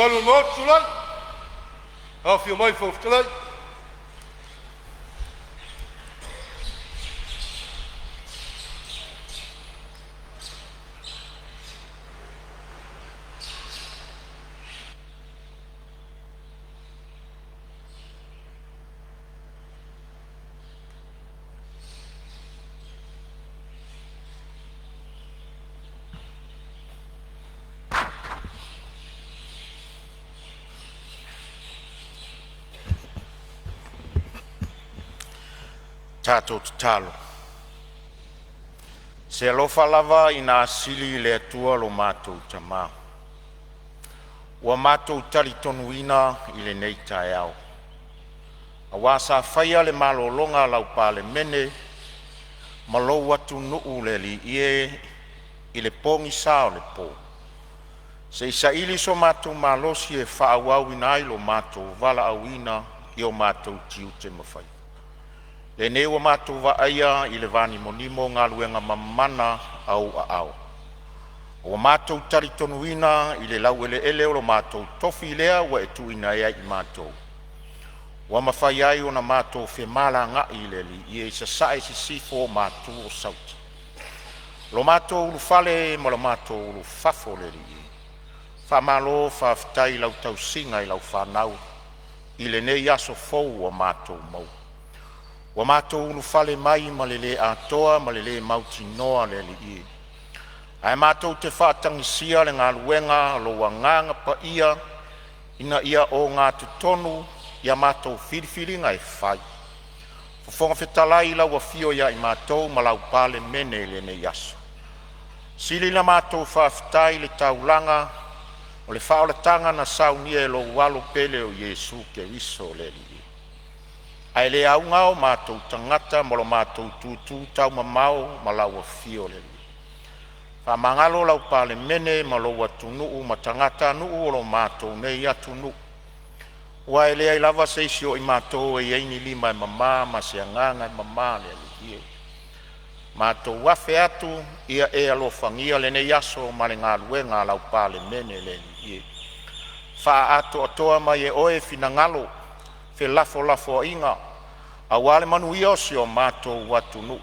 mamalu o le Maota, tulai. Afio mai lau Afioga i le Fofoga Fetalai. Tatalo. Se alofa lava ina asili le Atua lo matou Tama, ua matou talitonuina i lenei taeao, auā sa faia le malologa a lau Palemene ma lou atunuu le Alii e i le pogisa o le po, se i saili so matou malosi e faaauauina ai lo matou valaauina i o matou tiute ma faiva. Lenei ua matou vaaia i le vanimonimo galuega mamana a ou aao, ua matou talitonuina i le laueleele o lo matou tofi lea ua e tuuina ai i matou, ua mafai ai ona matou femalagai i le Alii e i sasae, sisifo, matu o Sauti. Lo matou ulufale ma lo matou ulufafo le Alii e, faamalo faafetai i lau tausiga i lau fanau i lenei aso fou ua matou maua. Ua matou ulufale mai ma le le atoa ma le le mautinoa le Alii e, ae matou te faatagisia le galuega a lou Agaga Paia ina ia ogatotonu ia matou filifiliga e fai. Fofoga Fetalai i lau afio ia i matou ma lau Palemene i lenei aso, e sili ona matou faafetai i le taulaga o le faaolataga na saunia e lou Alo pele o Iesu Keriso o le Alii. Ae le auga o matou tagata ma lo matou tutu taumamao ma lau afio le Alii. Faamagalo lau Palemene ma lou atunuu ma tagatanuu o lo matou nei atunuu, aua e leai lava se isi o i matou e i ai ni lima e mama ma se agaga e mama le Alii e. Matou afe atu ia e alofagia lenei aso ma le galuega a lau Palemene le Alii e. Faaatoatoa mai e Oe finagalo felafolafoaiga aua le manuia o si o matou atunuu.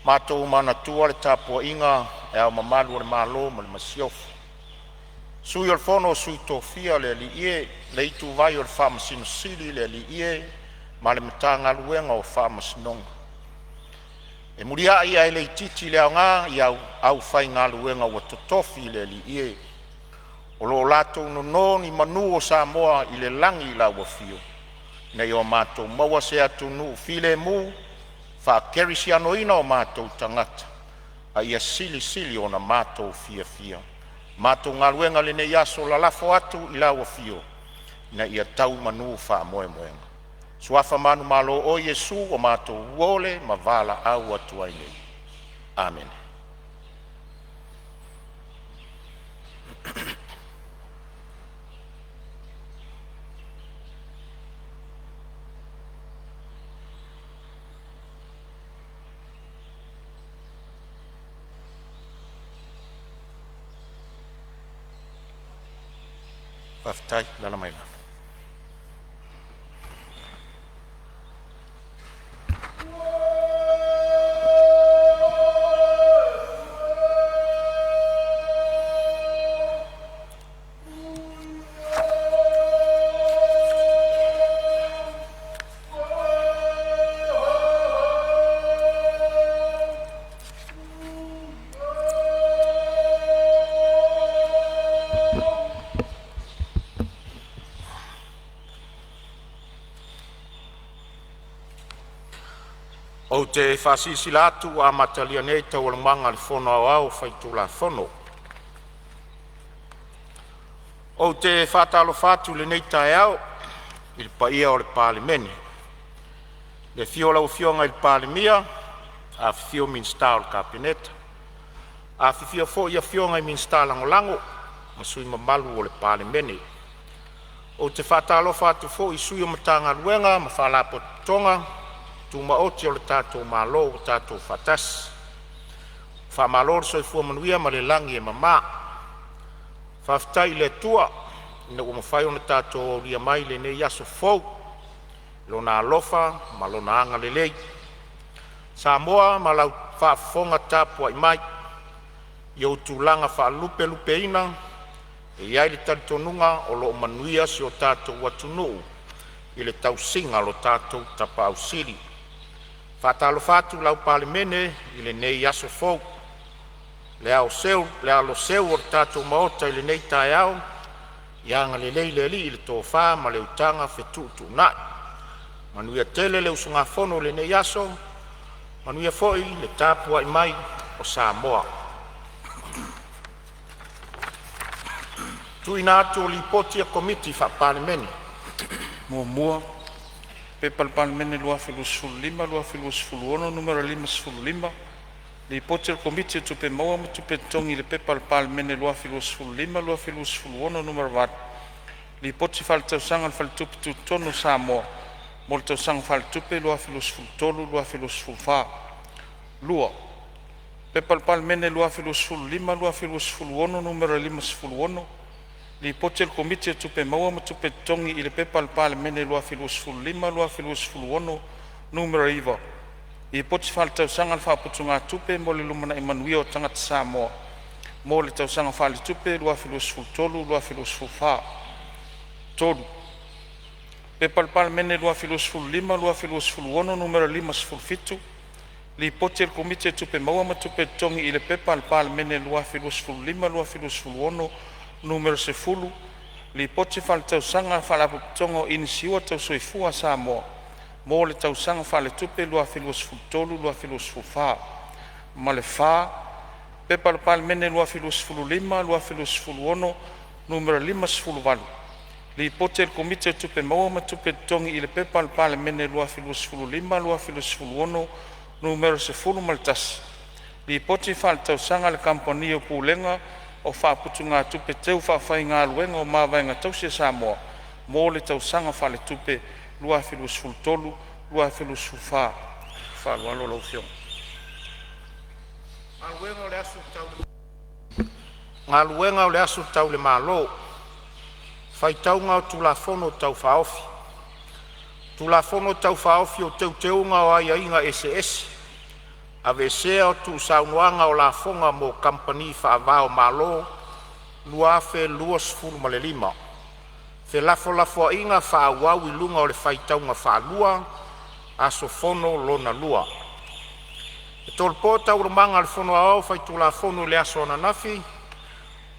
Matou manatua le tapuaiga a Le Ao Mamalu o le Malo ma le Masiofo, Sui o le Fono a Sui Tofia le Alii e, le ituvai o le Faamasino Sili le Alii e, ma le Matagaluega o Faamasinoga. E muliai ae le itiiti le aoga i au aufaigaluega ua totofi le Alii e, o lo o latou nono ni manu o Samoa i le lagi i lau afio ina ia matou maua se atunuu filemu, faakerisianoina o matou tagata, a ia silisili ona matou fiafia. Matou galuega i lenei aso lalafo atu i lau afio ina ia tau i manu faamoemoega. Suafa manumalo oe Iesu ua matou ole ma valaau atu ai nei. Amene. Faafetai. Alaala mai. Ou te faasilasila atu ua amatalia nei Taualumaga a le Fono Aoao Faitulafono. Ou te faatalofa atu i lenei taeao i le paia o le Palemene, i le afio o lau Afioga i le Palemia, afifio Minisita o le Kapeneta, afifio foi afioga i Minisita Lagolago ma sui usufono mamalu o le Palemene. Ou te faatalofa atu foi i sui o Matagaluega ma Faalapotopotoga Tumaoti a le tatou Malo ua tatou faatasi. Faamalo le soifua manuia ma le lagi e mama. Faafetai i le Atua ina ua mafai ona tatou aulia mai lenei aso fou, i Lona alofa ma Lona agalelei. Samoa ma lau faafofoga tapuai mai i ou tulaga faalupelupeina, e i ai le talitonuga o lo o manuia si o tatou atunuu i le tausiga a lo tatou Tapaau Sili. E faatalofa atu lau Palemene i lenei aso fou, le alo seu o le tatou Maota i lenei taeao, ia agalelei le Alii i le tofa ma le utaga fetuutuunai. Manuia tele le usugafono i lenei aso, manuia foi le tapuai mai a Samoa. Tuuina atu o Lipoti a Komiti Faa-Palemene. 1. P.P.2025/2026 Nu.55, Lipoti a le Komiti o Tupe Maua ma Tupe Totogi i le P.P.2025/2026 Nu.8, Lipoti Faaletausaga a le Faletupe Tutotonu o Samoa mo le Tausaga Faaletupe 2023/2024. 2. P.P.2025/2026 Nu.56, Lipoti a le Komiti o Tupe Maua ma Tupe Totogi i le P.P.2025/2026 Nu.9, Lipoti Faaletausaga a le Faaputugatupe mo le Lumanai Manuia o Tagata Samoa mo le Tausaga Faaletupe 2023/2024. 3. P.P.2025/2026 Nu.57, Lipoti a le Komiti o Tupe Maua ma Tupe Totogi i le P.P.2025/2026 Nu.10, Lipoti Faaletausaga a le Faalapotopotoga o Inisiua Tau Soifua a Samoa mo le Tausaga Faaletupe 2023/2024. Ma le 4. P.P.2025/2026 Nu.58, Lipoti a le Komiti o Tupe Maua ma Tupe Totogi i le P.P.2025/2026 Nu.11, Lipoti Faaletausaga a le Kamupani o Pulega o Faaputugatupe Teufaafaigaluega o Mavaega Tausi a Samoa mo le Tausaga Faaletupe 2023/2024. Faaaloalo lau Afioga. Galuega o le Aso Tau le Malo, Faitauga o Tulafono Tau Faaofi. Tulafono Tau Faaofi o Teuteuga o Aiaiga Eseese (Aveesea o Tuusaunoaga o Lafoga mo Kamupani Faava-o-Malo) 2025. Felafolafoaiga faaauau i luga o le faitauga faalua – Aso Fono lona lua. E tolopo Taualumaga a le Fono Aoao Faitulafono i le aso ananafi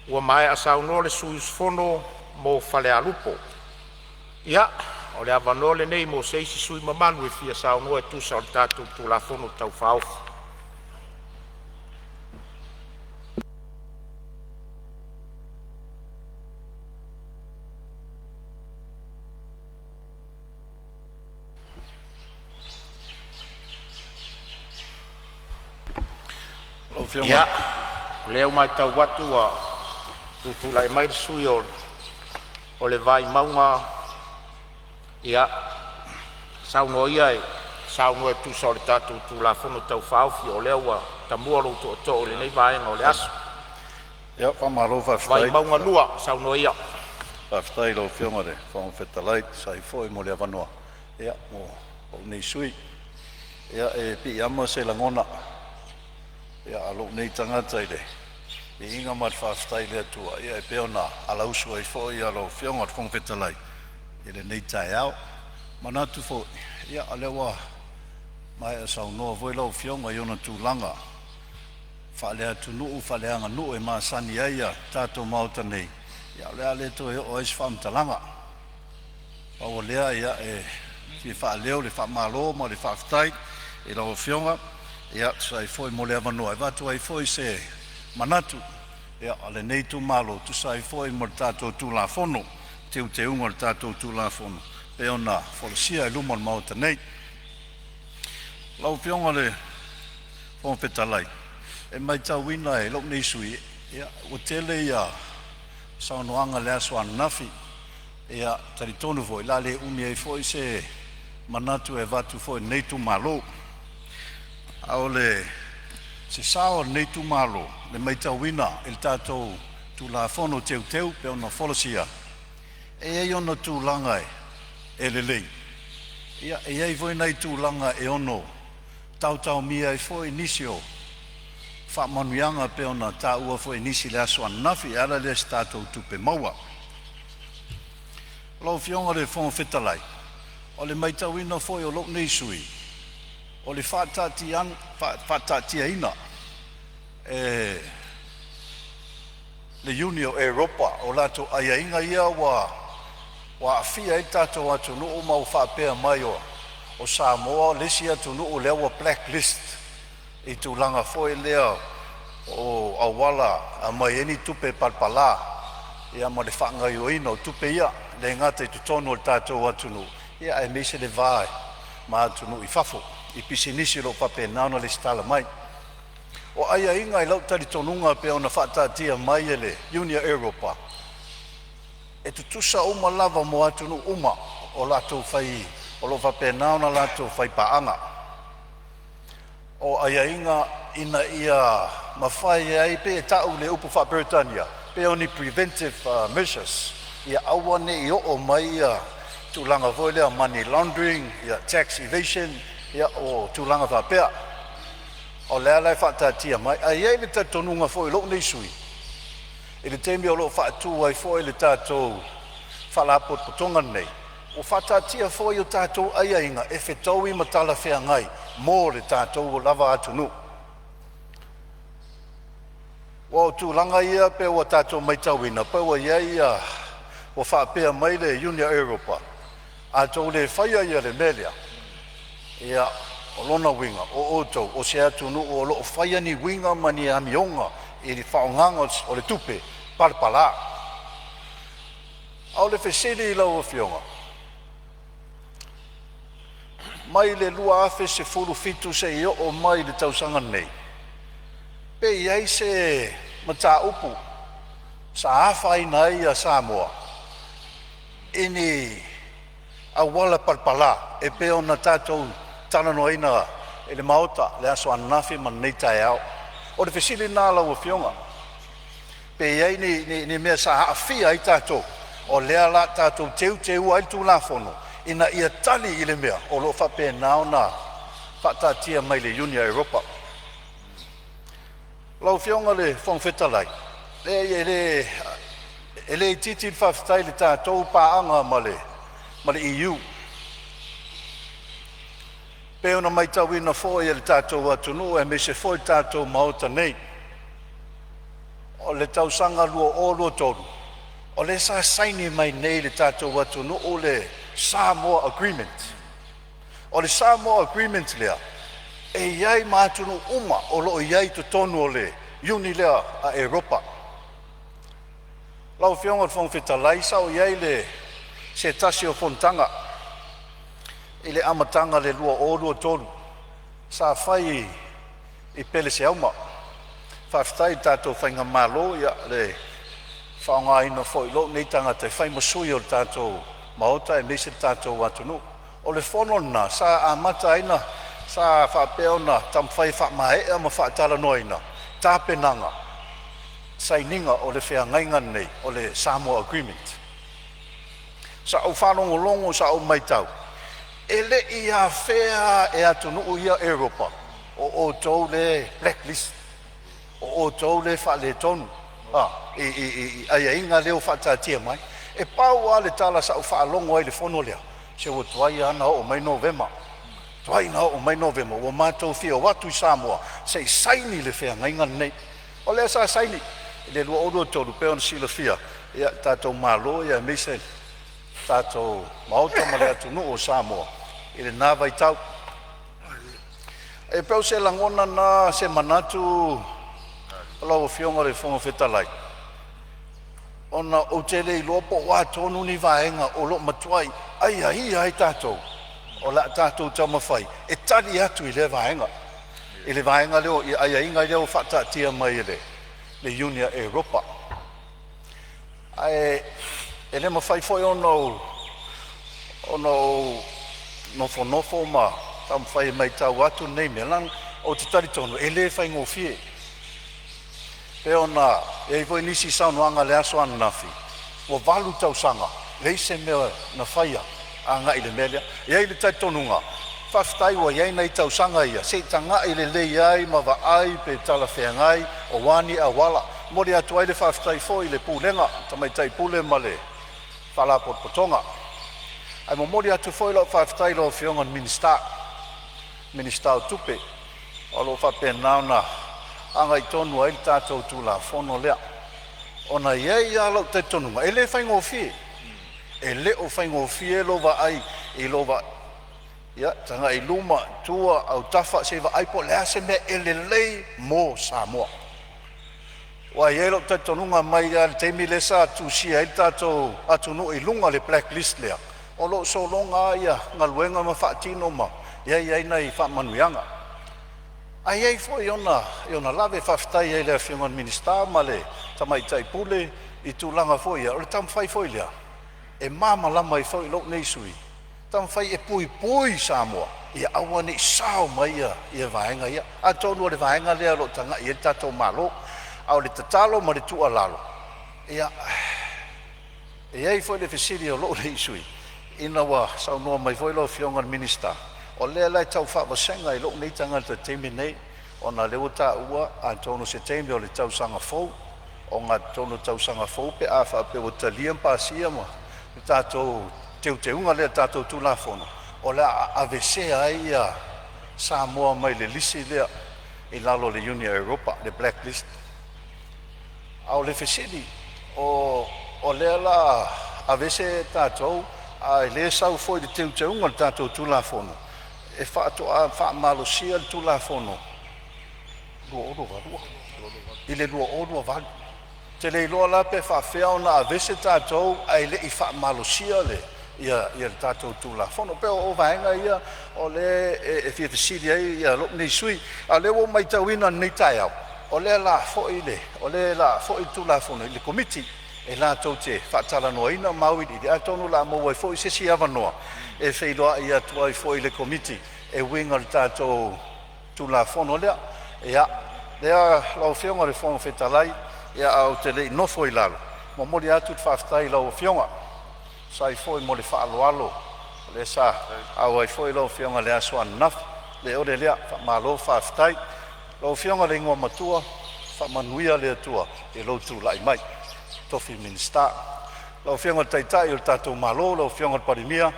ua maea saunoa le sui usufono mo Falealupo. Ia, o le avanoa lenei mo se isi sui usufono mamalu e fia saunoa e tusa o le tatou Tulafono Tau Faaofi. Ia, o lea ua matau atu ua tutulai mai le sui usufono o le Vaimauga e saunoa ia e tusa o le tatou Tulafono Tau Faaofi, o lea ua tamua lou tootoo i lenei vaega o le aso. Ia faamalo faafetai. Vaimauga 2, saunoa ia. Faafetai i lau Afioga i le Fofoga Fetalai e tusa ai foi mo le avanoa mo lou nei sui usufono. E piiama se lagona a lou nei tagata i le viiga ma le faafetai i le Atua e pei ona alausu ai foi lau Afioga i le Fofoga Fetalai i lenei taeao. E manatu foi o lea ua maea saunoa foi lau Afioga i ona tulaga faaleatunuu faaleaganuu e masani ai le tatou Maota nei, ia o le a le toe oo i ai se faamatalaga. Pau o lea e fia faaleo le faamalo ma le faafetai i lau Afioga e tusa ai foi mo le avanoa e avatu ai foi se manatu o lenei itumalo e tusa ai foi ma le tatou Tulafono, Teuteuga o le tatou Tulafono e pei ona folasia i luma o le Maota nei. Lau Afioga i le Fofoga Fetalai, e matauina e lou nei sui usufono ua tele ia saunoaga i le aso ananafi. E talitonu foi o le a le umi ai foi se manatu e avatu foi e lenei itumalo. A o se sao o lenei itumalo i le matauina i le tatou Tulafono Teuteu e pei ona folasia, E i ai ona tulaga e lelei, ia e i ai foi nai tulaga e ono taotaomia ai foi nisi o faamanuiaga pei ona taua foi e nisi i le aso ananafi e ala lea i se tatou tupe maua. Lau Afioga i le Fofoga Fetalai, o le matauina foi o lou nei sui usufono, o le faataatiaina e le Iuni o Europa o latou aiaiga ia ua aafia ai le tatou atunuu ma ua faapea mai o Samoa le isi atunuu lea ua black list i tulaga foi lea o auala e aumai ai ni tupe palapala ia ma le faagaoioiga o tupe ia, e le gata i totonu o le tatou atunuu aemaise le va ma atunuu i fafo i pisinisi o lo o faapena ona resitala mai. O aiaiga i lou talitonuga pei ona faataatia mai e le Iuni a Europa, e tutusa uma lava mo atunuu uma o latou fai o lo o faapena ona latou faipaaga. O aiaiga ina ia mafai ai, pei e ta'u i le upu faa-Peretania pei o ni preventive measures, ia aua ne i oo mai ia tulaga foi lea money laundering, tax evasion, ia o tulaga faapea. O lea la e faataatia mai, ae i ai le talitonuga foi o lou nei sui usufono i le taimi o lo o faatu ai foi le tatou Faalapotopotoga lenei, ua faataatia foi o tatou aiaiga e fetaui ma talafeagai mo le tatou lava atunuu. Aua o tulaga ia pei ua tatou matauina pei ua i ai ia, ua faapea mai le Iuni a Europa, a outou le faia le mea lea, ia o lona uiga o outou o se atunuu o lo o faia ni uiga ma ni amioga i le faaaogaina o le tupe palapala. A o le fesili i lau Afioga, mai le 2017 seia oo mai i le tausaga nei, pe i ai se mataupu sa afaina ai Samoa i ni auala palapala e pei ona tatou talanoaina i le Maota i le aso ananafi ma lenei taeao. O le fesili lena lau Afioga, pe i ai ni mea sa aafia ai tatou o lea o le a tatou teuteuina ai le Tulafono ina ia tali i le mea o lo o faapena ona faataatia mai e le Iuni a Europa. Lau Afioga i le Fofoga Fetalai, leai e le itiiti le faafetai i le tatou paaga ma le EU. Pei ona matauina foi e le tatou atunuu aemaise foi le tatou Maota nei, o le tausaga 2023 o lea sa saini mai nei i le tatou atunuu le Samoa Agreement. O le Samoa Agreement lea e i ai ma atunuu uma o lo o i ai i totonu o le Iuni lea a Europa. Lau Afioga i le Fofoga Fetalai sa ou i ai i le se tasi o fonotaga i le amataga o le 2023 sa fai i Peleseauma. Faafetai i le tatou faigamalo i le faaaogaina foi o lou nei tagata e fai ma sui o le tatou Maota aemaise le tatou atunuu. O le fono lena sa amata ai ona sa faapea ona taumafai e faamaea ma faatalanoaina tapenaga sainiga o le feagaiga lenei o le Samoa Agreement. Sa ou faalogologo sa ou matau e le i afea lava e atunuu ia o Europa o outou lea e black list, o outou lea e faaletonu i aiaiga lea ua faataatia mai. E pau lava le tala sa ou faalogo ai i le fono lea, se ua tuai lava ona oo mai Novema, tuai ona oo mai Novema ua matou fia o atu i Samoa se i saini le feagaiga lenei. O lea sa saini i le 2023 pei ona silafia e le tatou Malo aemaise le tatou Maota ma le atunuu o Samoa i lena vaitau. E pei o se lagona lena se manatu lau Afioga i le Fofoga Fetalai, ona ou te le iloa po o a tonu ni vaega o lo o matuai aiaia ai tatou o le a tatou taumafai e tali atu i lea vaega, i le vaega lea i aiaiga ia ua faataatia mai e le Iuni a Europa. Ae le mafai foi ona ou nofonofo ma taumafai e matau atu lenei mea leaga ou te talitonu e le faigofie. E pei ona i ai foi nisi saunoaga i le aso ananafi, ua 8 tausaga Leai se mea na faia agai i le mea lea. E i ai le talitonuga, faafetai ua i ai nai tausaga ia se i tagai lelei ai ma vaai pe talafeagai o a ni auala. E momoli atu ai le faafetai foi i le Pulega, Tamaitai Pule ma le Faalapotopotoga. Ae momoli atu foi lau faafetai i lau Afioga i le Minisita o Tupe o lo o faapena ona agai tonu ai le tatou Tulafono lea, ona e i ai lava lou talitonuga e le faigofie. E le o faigofie lou vaai i lou tagai i luma, tua, autafa se i vaai po o le a se mea e lelei mo Samoa. Aua e i ai lou talitonuga mai lava i le taimi lea sa tusia ai le tatou atunuu i luga o le black list lea, o lo o sologa lava galuega ma faatino ma i ai nai faamanuiaga. Ae i ai foi i ona lave. Faafetai ai i le Afioga i le Minisita ma le Tamaitai Pule i tulaga foi ia o le taumafai foi lea e malamalama ai foi lou nei sui usufono, e taumafai e puipui Samoa ia aua ne i sao mai vaega ia. Atonu o le vaega lea o lo o tagai i ai le tatou Malo. A o le tatalo ma le tuualalo, ia, e i ai foi le fesili a lou nei sui usufono ina ua saunoa mai foi lau Afioga i le Minisita, o lea la e tau faavasega e lou nei tagata i le taimi lenei, ona o lea ua taua atonu o se taimi o le tausaga fou, ogatotonu o le tausaga fou pe a faapea ua talia ma pasia le tatou teuteuga lea i le tatou Tulafono, o le a aveesea ai Samoa mai le lisi lea i lalo o le Iuni a Europa, le black list. A o le fesili, o lea o le a aveese tatou ae o lea e sau foi i le teuteuga o le tatou Tulafono e faatoa faamalosia le Tulafono 2022 i le 2028. Ou te le iloa la pe faapefea ona aveese tatou ae le i faamalosia le tatou Tulafono. E pei o vaega ia o lea e fia fesili ai lou nei sui usufono. A o lea ua ou matauina i lenei taeao o lea o le a foi le Tulafono i le Komiti e latou te faatalanoaina ma auiliili, atonu o le a maua ai foi se isi avanoa e feiloai atu ai foi i le Komiti e uiga i le tatou Tulafono lea. Ia, lau Afioga i le Fofoga Fetalai, ae ou te le i nofo i lalo, e momoli atu le faafetai i lau Afioga e tusa ai foi mo le faaaloalo lea sa auai foi lau Afioga i le aso ananafi. Le ole lea, faamalo faafetai. Lau Afioga i le Igoamatua, faamanuia le Atua i lou tulai mai i le tofi Minisita. Lau Afioga i le Taitai o le tatou Malo lau Afioga i le Palemia,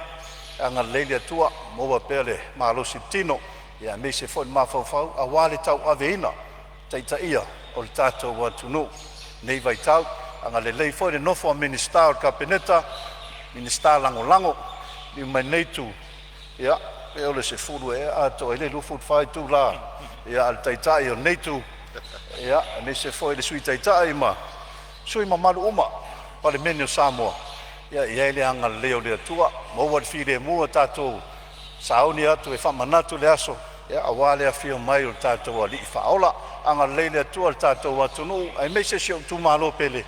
agalelei le Atua maua pea le malosi i le tino aemaise foi le mafaufau aua le tauaveina ma le taitaia o le tatou atunuu i lenei vaitau. Agalelei foi i le nofo a Minisita o le Kapeneta, Minisita Lagolago. Liliu mai i lenei itu, ia pe o le 10 ea atoa ai le 24 itula a le Taitai o lenei itu, aemaise foi le Sui Taitai ma sui usufono mamalu uma o le Palemene o Samoa. Ia i ai le agalelei o le Atua, maua le filemu ua tatou sauni atu e faamanatu le aso aua le afio mai o le tatou Alii Faaola. Agalelei le Atua i le tatou atunuu aemaise si ou itumalo pele.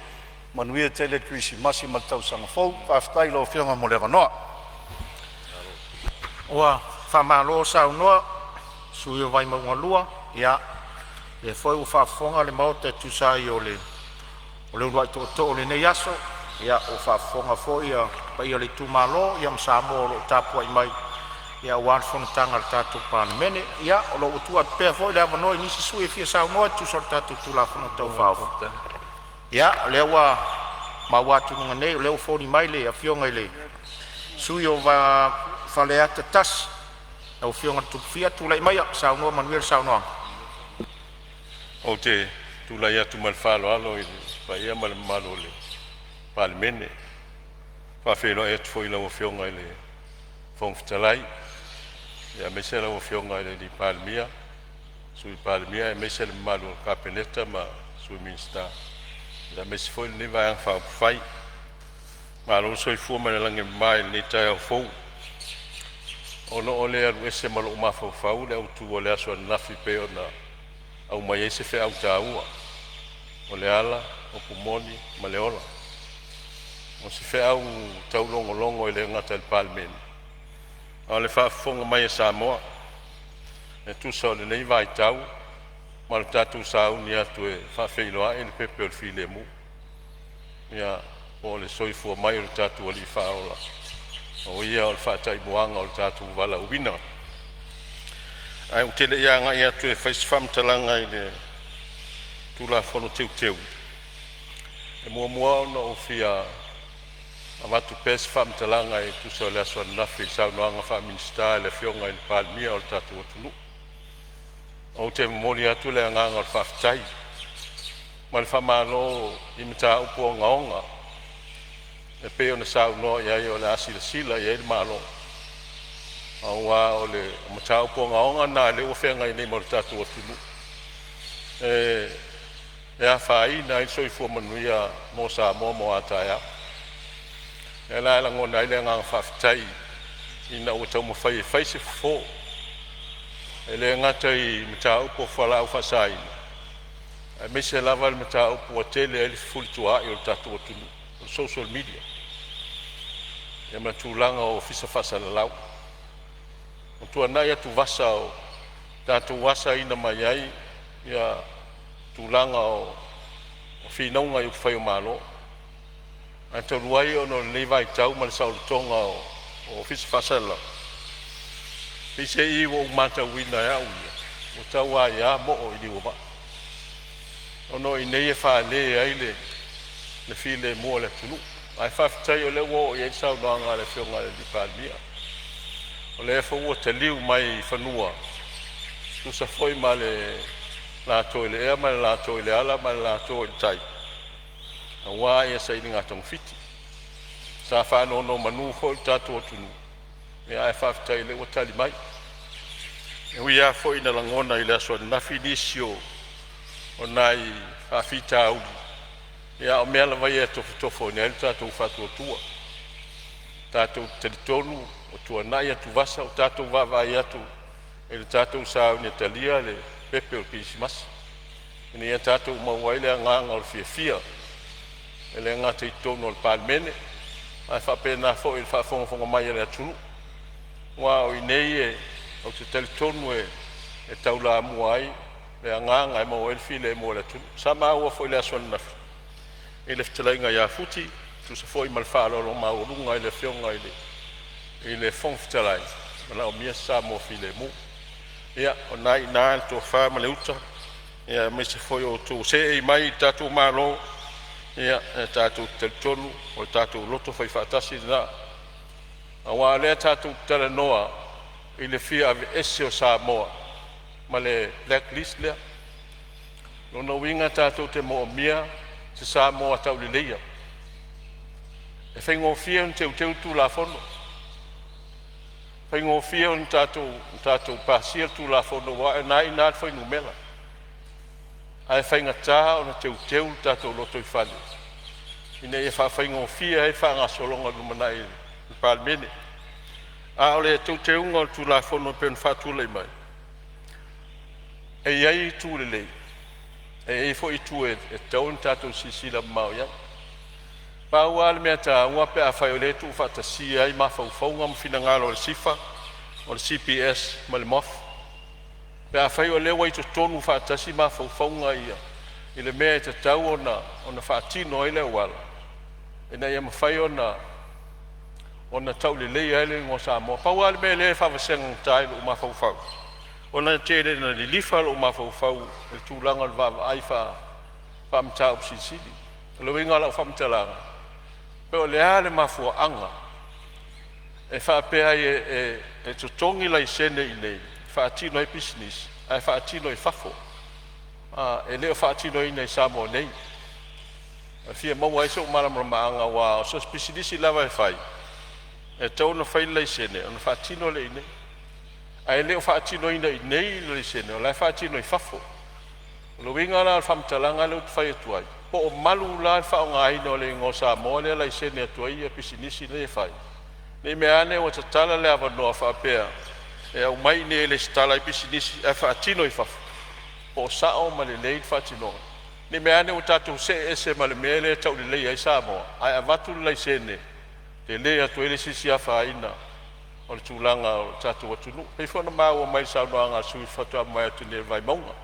Manuia tele le Kerisimasi ma le tausaga fou. Faafetai i lau Afioga mo le avanoa. Ua faamalo saunoa i le sui usufono mo Vaimauga 2. Ia, o lea foi ua faafofoga le Maota e tusa ai o le uluai tootoo o lenei aso. Ia, ua faafofoga foi le paia o le itumalo ma Samoa o lo o tapuai mai aua le fonotaga a le tatou Palemene. Ia, o lo o ua tuu atu pea foi le avanoa i nisi sui usufono e fia saunoa e tusa o le tatou Tulafono Tau Faaofi. Ia, o lea ua maua atu i luga nei o lea ua foliga mai le Afioga i le sui usufono mo Faleata 1, lau Afioga Tuphia. Tulai maia e saunoa manuia le saunoaga. Ou te tulai atu ma le faaaloalo i le paia ma le mamalu o le Palemene. E faafeiloai atu foi i lau Afioga i le Fofoga Fetalai, aemaise lau Afioga i le Palemia, Sui Palemia aemaise le mamalu o le Kapeneta ma Sui Minisita, aemaise foi lenei Vaega Faaupufai. Malo le soifua ma le lagi e mama i lenei taeao fou. Ona o le alu ese ma lou mafaufau le aso ananafi e pei ona aumai ai se feau taua, o le ala, upu moni ma le ola. O se feau taulogologo e le gata i le Palemene a o le faafofoga mai a Samoa e tusa o lenei vaitau ma le tatou sauni atu e faafeiloai le pepe o le filemu. po o le soifua mai o lo tatou Alii Faaola, o Ia o le faataimuaga o le tatou valaauina. Ae ou te le i agai atu e fai se faamatalaga i le Tulafono Teuteu, e muamua ona ou fia avatu pea se faamatalaga e tusa o le aso ananafi i le saunoaga faa-Minisita a le Afioga i le Palemia o le tatou atunuu. Ou te momoli atu le agaga o le faafetai ma le faamalo i mataupu ogaoga e pei ona saunoa i ai o le a silasila i ai le Malo, aua o le mataupu ogaoga lena lea ua feagai nei ma le tatou atunuu, e afaina ai le soifua manuia mo Samoa mo a taeao. O lea la e lagona ai le agaga faafetai ina ua taumafai e fai se fofo, e le gata i mataupu o fualaau faasaina, aemaise lava le mataupu ua tele ai le fefulituaai o le tatou atunuu, o le social media ia ma le tulaga o Ofisa Faasalalau. Ua tuanai atuvasa o tatou asaina mai ai ia tulaga o finauga i upufai o Malo. Ae talu ai ona o lenei vaitau ma le saolotoga o Ofisa Faasalalau, peiseai ua ou matauina e au ia, ua tau aia mo'o i liu o vaa, ona o i inei e fale ai le filemu o le atunuu. Ae faafetai o lea ua oo i ai le saunoaga a le Afioga i le Palemia, o lea foi ua taliu mai i fanua e tusa foi ma le lato i le ea ma le lato i le ala ma le lato i le tai aua sailiga togafiti. Sa faanonomanu foi lo tatou atunuu, ae faafetai o lea ua tali mai. E ui lava foi ina lagona i le aso ananafi nisi o nai faafitauli, a o mea lava ia e tofotofoina ai lo tatou faatuatua. Tatou te talitonu ua tuanai atuvasa, ua tatou vaavaai atu i le tatou sauni e talia le pepe o le Kerisimasi, ina ia tatou maua ai le agaga o le fiafia, e le gata i totonu o le Palemene ae faapena foi i le faafogafoga mai a le atunuu. Aua o i inei ou te talitonu e taulamua ai le agaga e maua ai le filemu o le atunuu. Sa maua foi i le aso ananafi i le fetalaiga ia Futi e tusa foi ma le faaaloalo maualuga i le Afioga i le Fofoga Fetalai, e manaomia se Samoa filemu. Ia, o lena e i ina le tofa ma le uta aemaise foi o outou o seei mai i le tatou Malo, ia e tatou te talitonu o le tatou loto faifaatasi lena, aua o lea tatou te talanoa i le fia aveese o Samoa ma le black list lea. O lona uiga tatou te moomia se Samoa tauleleia. E faigofie ona teuteu le Tulafono, e faigofie ona tatou pasia le Tulafono aua o lena e i ina le fuainumera, ae faigata ona teuteu le tatou lotoifale ina ia faafaigofie ai le faagasologa i le lumanai i le Palemene. A o le teuteuga o le Tulafono e pei ona faatulai mai, e i ai itu lelei, ae i ai foi itu e tatau ona tatou silasila mamao i ai. Pau lava le mea taua pe afai o lea e tuufaatasia ai mafaufauga ma finagalo o le SIFA, o le CBS ma le MOF. Pe afai o lea ua i totonu faatasi mafaufauga ia i le mea e tatau ona faatino ai le auala ina ia mafai ona tauleleia ai le igoa o Samoa. Pau lava le mea lea e faavasega i lou mafaufau, ona e tele ina lilifa lou mafaufau i le tulaga o le vaavaai faa-mataupu silisili. O le uiga o lau faamatalaga, po o le a le mafuaaga e faapea ai e totogi laisene i inei e faatino ai pisinisi ae faatino i fafo, e le o faatinoina i Samoa nei. E fia maua ai sou malamalamaaga aua so o se pisinisi lava e fai, e tatau ona fai le laisene ona faatino lea i inei, ae le o faatinoina i inei le laisene o la e faatino i fafo. O le uiga la o le faamatalaga lea ou te fai atu ai, po o malu la le faaaogaina o le igoa o Samoa lea e laisene atu ai pisinisi nei e fai, ne i meaane ua tatala le avanoa faapea e aumai i inei e resitala ai pisinisi ae faatino i fafo. Po o sao ma lelei le faatinoga? Ne i meaane ua tatou see ese ma le mea lea e tauleleia ai Samoa ae avatu le laisene e tele atu ai le isi afaina o le tulaga o le tatou atunuu. E pei foi ona maua mai i le saunoaga a le sui usufono faatoa mavae atu nei o Vaimauga.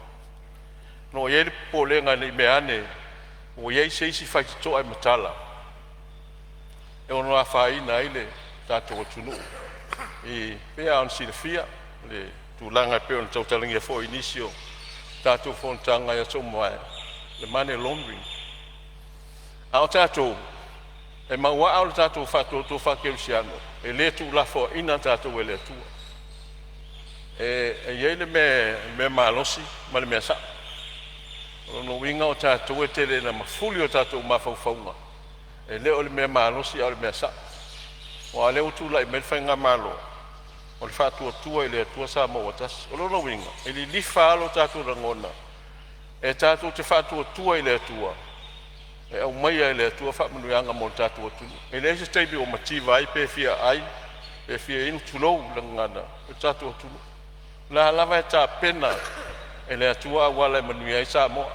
O lo o i ai le popolega ne i meaane ua i ai se isi faitotoa e matala e ono afaina ai le tatou atunuu. E pei lava ona silafia le tulaga e pei ona tautalagia foi i nisi o tatou fonotaga i aso ua mavae, le money laundering. A o tatou e mauaa lo tatou faatuatua faakerisiano, e le tuulafoaina tatou e le Atua. E i ai le mea malosi ma le mea sa'o. O lona uiga o tatou e tele ina mafuli o tatou mafaufauga, e le o le mea malosi a o le mea sa'o. Aua o lea ua tulai mai le faigamalo o le Faatuatua i le Atua Samoa ua Tasi. O lona uiga e lilifa lava lo tatou lagona e tatou te faatuatua i le Atua e aumaia e le Atua faamanuiaga mo le tatou atunuu. E leai se taimi ua mativa ai pe fia ai pe fia inu, tulou le gagana, le tatou atunuu. O la lava e tapena e le Atua auala e manuia ai Samoa.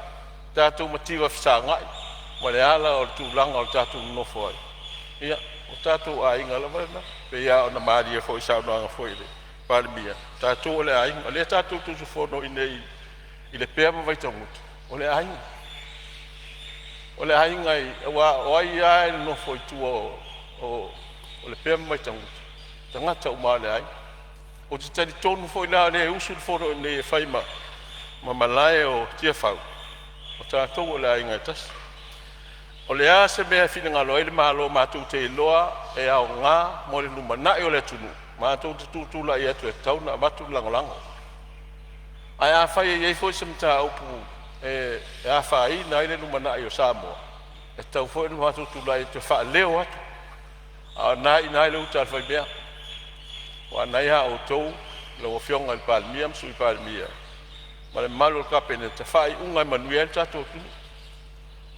Tatou mativa fesagai ma le ala o le tulaga o le tatou nonofo ai, ia o tatou aiga lava na. E pei lava ona malie foi i saunoaga foi a le Palemia, o tatou o le aiga. O lea tatou te usufono i inei i Lepea ma Vaitagutu, o le aiga. O le aiga aua o ai lava e nonofo i tua o Lepea ma Vaitagutu, o tagata uma lava o le aiga. Ou te talitonu foi la o lea e usu le fono i inei e fai ma malae o Tiafau, o tatou o le aiga e tasi. O le a se mea e finagalo ai le Malo matou te iloa e aoga mo le lumanai o le atunuu, matou te tutulai atu e tatau ona avatu le lagolago. Ae afai e i ai foi se mataupu e afaina ai le lumanai o Samoa, e tatau foi ona matou tulai atu e faaleo atu, a o lena e i ina le uta a le faimea, aua o lena ia outou lau Afioga i le Palemia ma le Sui Palemia ma le mamalu o le Kapeneta faaiuga e manuia ai le tatou atunuu.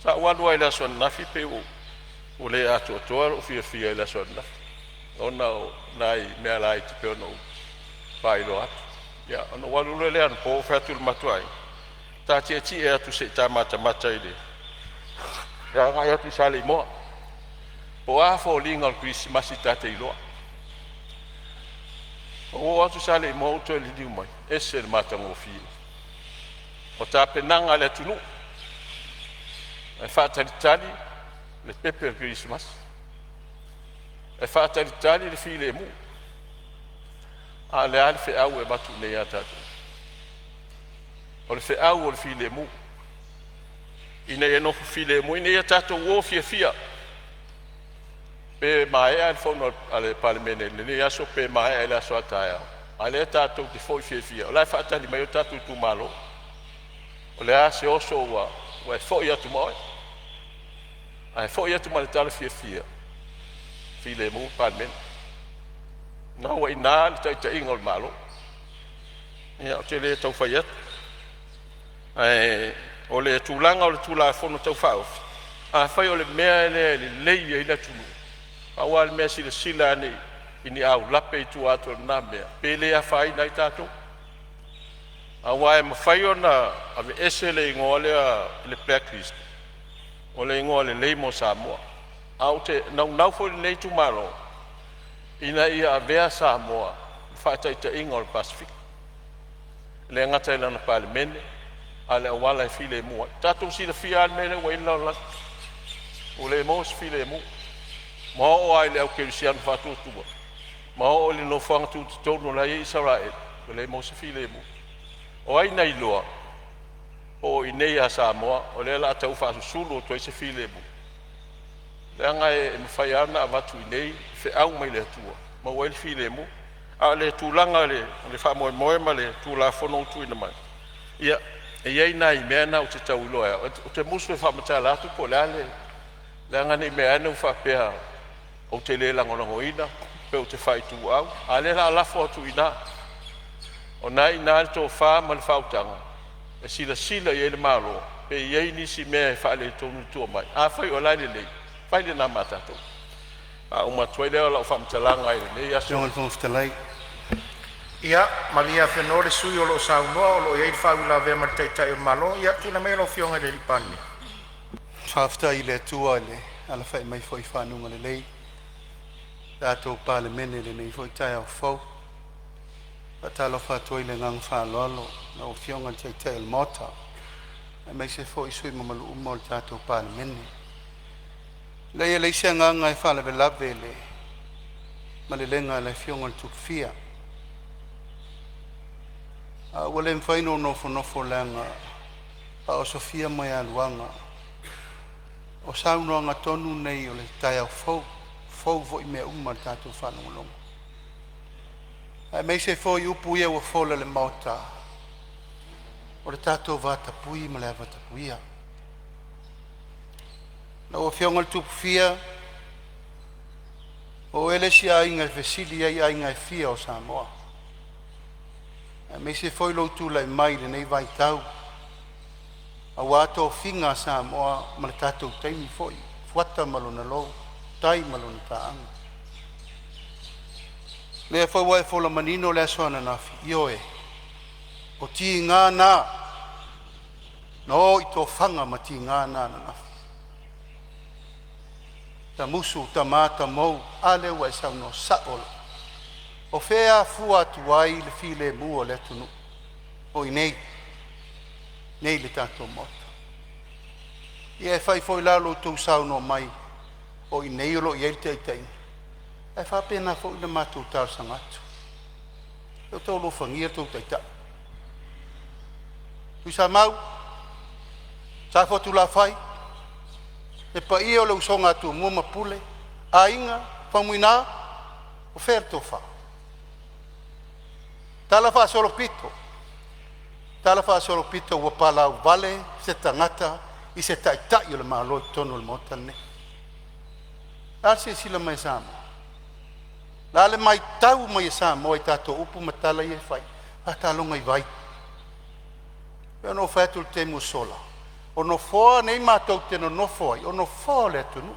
Sa ou alu lava i le aso ananafi pei ua le atoatoa lou fiafia i le aso ananafi ona o nai mea laiti pei ona ou faailoa atu. Ia, ona ou alu loa lea anapo ou fai atu i le matou aiga, ta tietie atu se i ta matamata i le agai atu i Saleimoa po o a foliga o le Kerisimasi ta te iloa. Ou oo atu i Saleimoa ou toe liliu mai, e ese le matagofie o tapenaga a le atunuu, e faatalitali le pepe o le kerisimasi, e faatalitali le filemu. A o le a le feau e avatu nei ia tatou? O le feau o le filemu, ina ia nofo filemu, ina ia tatou o fiafia. Pe maea le fono a le Palemene i lenei aso pe maea i le aso a taeao, a o lea tatou te foi fiafia o la e faatali mai o tatou itumalo. O le a se oso ua e foi atu ma oe, ae foi atu ma le tala fiafia, filemu le Palemene, o lena ua i ina le taitaiga o le Malo. Ia, ou te le tau fai atu, ae o le tulaga o le Tulafono Tau Faaofi, afai o le mea lea e lelei ai le atunuu, pau lava le mea silasila ane i ni aulape i tua atu o lena mea, pe le afaina ai tatou. Aua e mafai ona aveese le igoa lea o le Black List, o le igoa lelei mo Samoa. Ae ou te naunau foi lenei itumalo ina ia avea Samoa ma faataitaiga o le Pasefika, e le gata i lana Palemene a o le auala e filemu ai. Ua tatou silafia lava le mea lea ua i ai le lalolagi, ua le maua se filemu. Ma oo lava i le au kerisiano faatuatua ma oo i le nofoaga tutotonu o la e i ai Isaraelu, ua le maua se filemu. O ai na iloa po o i inei ia Samoa o lea o le a tau faasusulu atu ai se filemu? Leaga e mafai lava ona avatu i inei feau mai le Atua e maua ai le filemu. A o le tulaga i le faamoemoe ma le Tulafono ua tuuina mai, ia e i ai nai mea na ou te tau iloa e au, ou te musu e faamatala atu po o le a le leaga ne i meaane ua faapea ou te le lagolagoina pe ou te faaituau, a o lea o le a lafo atu i ina. O lena e i ina le tofa ma le faautaga e silasila i ai le Malo pe i ai nisi mea e faaletonu i tua mai. Afai o la e lelei, fai lena ma tatou. Faauma atu ai lea o lau faamatalaga i lenei aso. Lau Afioga i le Fofoga Fetalai. Ia malie afenoa le sui usufono o lo o saunoa o lo o i ai le faauilavea ma le Taitai o le Malo. Ia tulai maia lau Afioga i le Palemia. Faafetai i le Atua i le alafai mai foi i fanuga lelei o le tatou Palemene i lenei foi taeao fou. E faatalofa atu ai i le agaga faaaloalo i lau Afioga i le Taitai o le Maota aemaise foi sui usufono mamalu uma o le tatou Palemene. Leai, e leai se agaga e faalavelave i le malelega a le Afioga i le Tupufia, ae ua le mafai ona ou nofonofo leaga e faaosofia moegaluaga. O saunoaga tonu nei o le taeao fou, e fou foi mea uma i le tatou faalogologo, aemaise foi upu ia ua fola i le Maota, o le tatou vatapuia ma le avatapuia. Lau Afioga i le Tupufia, o oe le isi aiga e fesili ai aiga e fia o Samoa, aemaise foi lou tulai mai i lenei vaitau aua tofiga a Samoa ma le tatou taimi foi, Fuata ma lona lou, tai ma lona taaga. O lea foi ua e fola manino le aso ananafi, ioe, o tiga na na o i tofaga ma tiga na ananafi. Tamusu tama tamou, a lea ua e saunoa sao lava. O fea e afua atu ai le filemu o le atunuu? O i inei, i le tatou Maota. Ia e fai foi la lo outou saunoa mai o i inei o lo o i ai le taitaiga, ae faapena foi ona matou talosaga atu, ia outou alofagia lo outou Taitai. Tuisamau, Safotulafai, le paia o le usoga a Tumua ma Pule, Aiga, Faumuina, o fea le tofa? Talafaasolopito, talafaasolopito ua palauvale se tagata i se Taitai o le Malo i totonu o le Maota lenei. O le a le silasila mai a Samoa? O le a le matau mai a Samoa i tatou upu ma tala ia e fai? Faataloga i vai. E pei ona ou fai atu i le taimi ua sola, o nofoa nei matou te nonofo ai, o nofoa o le atunuu,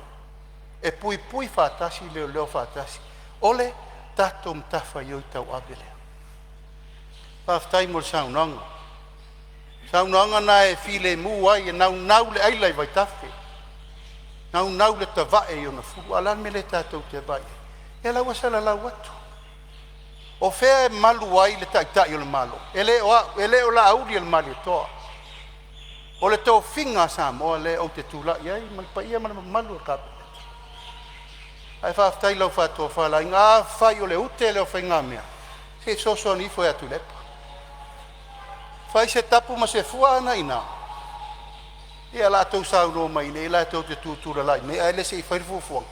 e puipui faatasi, leoleo faatasi. O le tatou matafaioi tauave lea. Faafetai mo le saunoaga. O saunoaga na e filemu ai, e naunau le aila i vaitafe, naunau le tavae i ona fulu. A o le a le mea lea tatou te vaai i ai? Ia o la ua salalau atu. O fea e malu ai le Taitai o le Malo? E le o au, e le o Laaulialemalietoa, o le tofiga a Samoa lea ou te tulai ai ma le paia ma le mamalu o le Kapeneta. Ae faafetai i lau faatofa aiga. Afai o le ute lea o faigamea, se i fesoasoani ifo ia Tuilaepa, fai se tapu ma se fua a na e i ina. Ia o le a outou saunoa mai i inei la e tou te tutulala'i mai ae le se i fai le fuafuaga.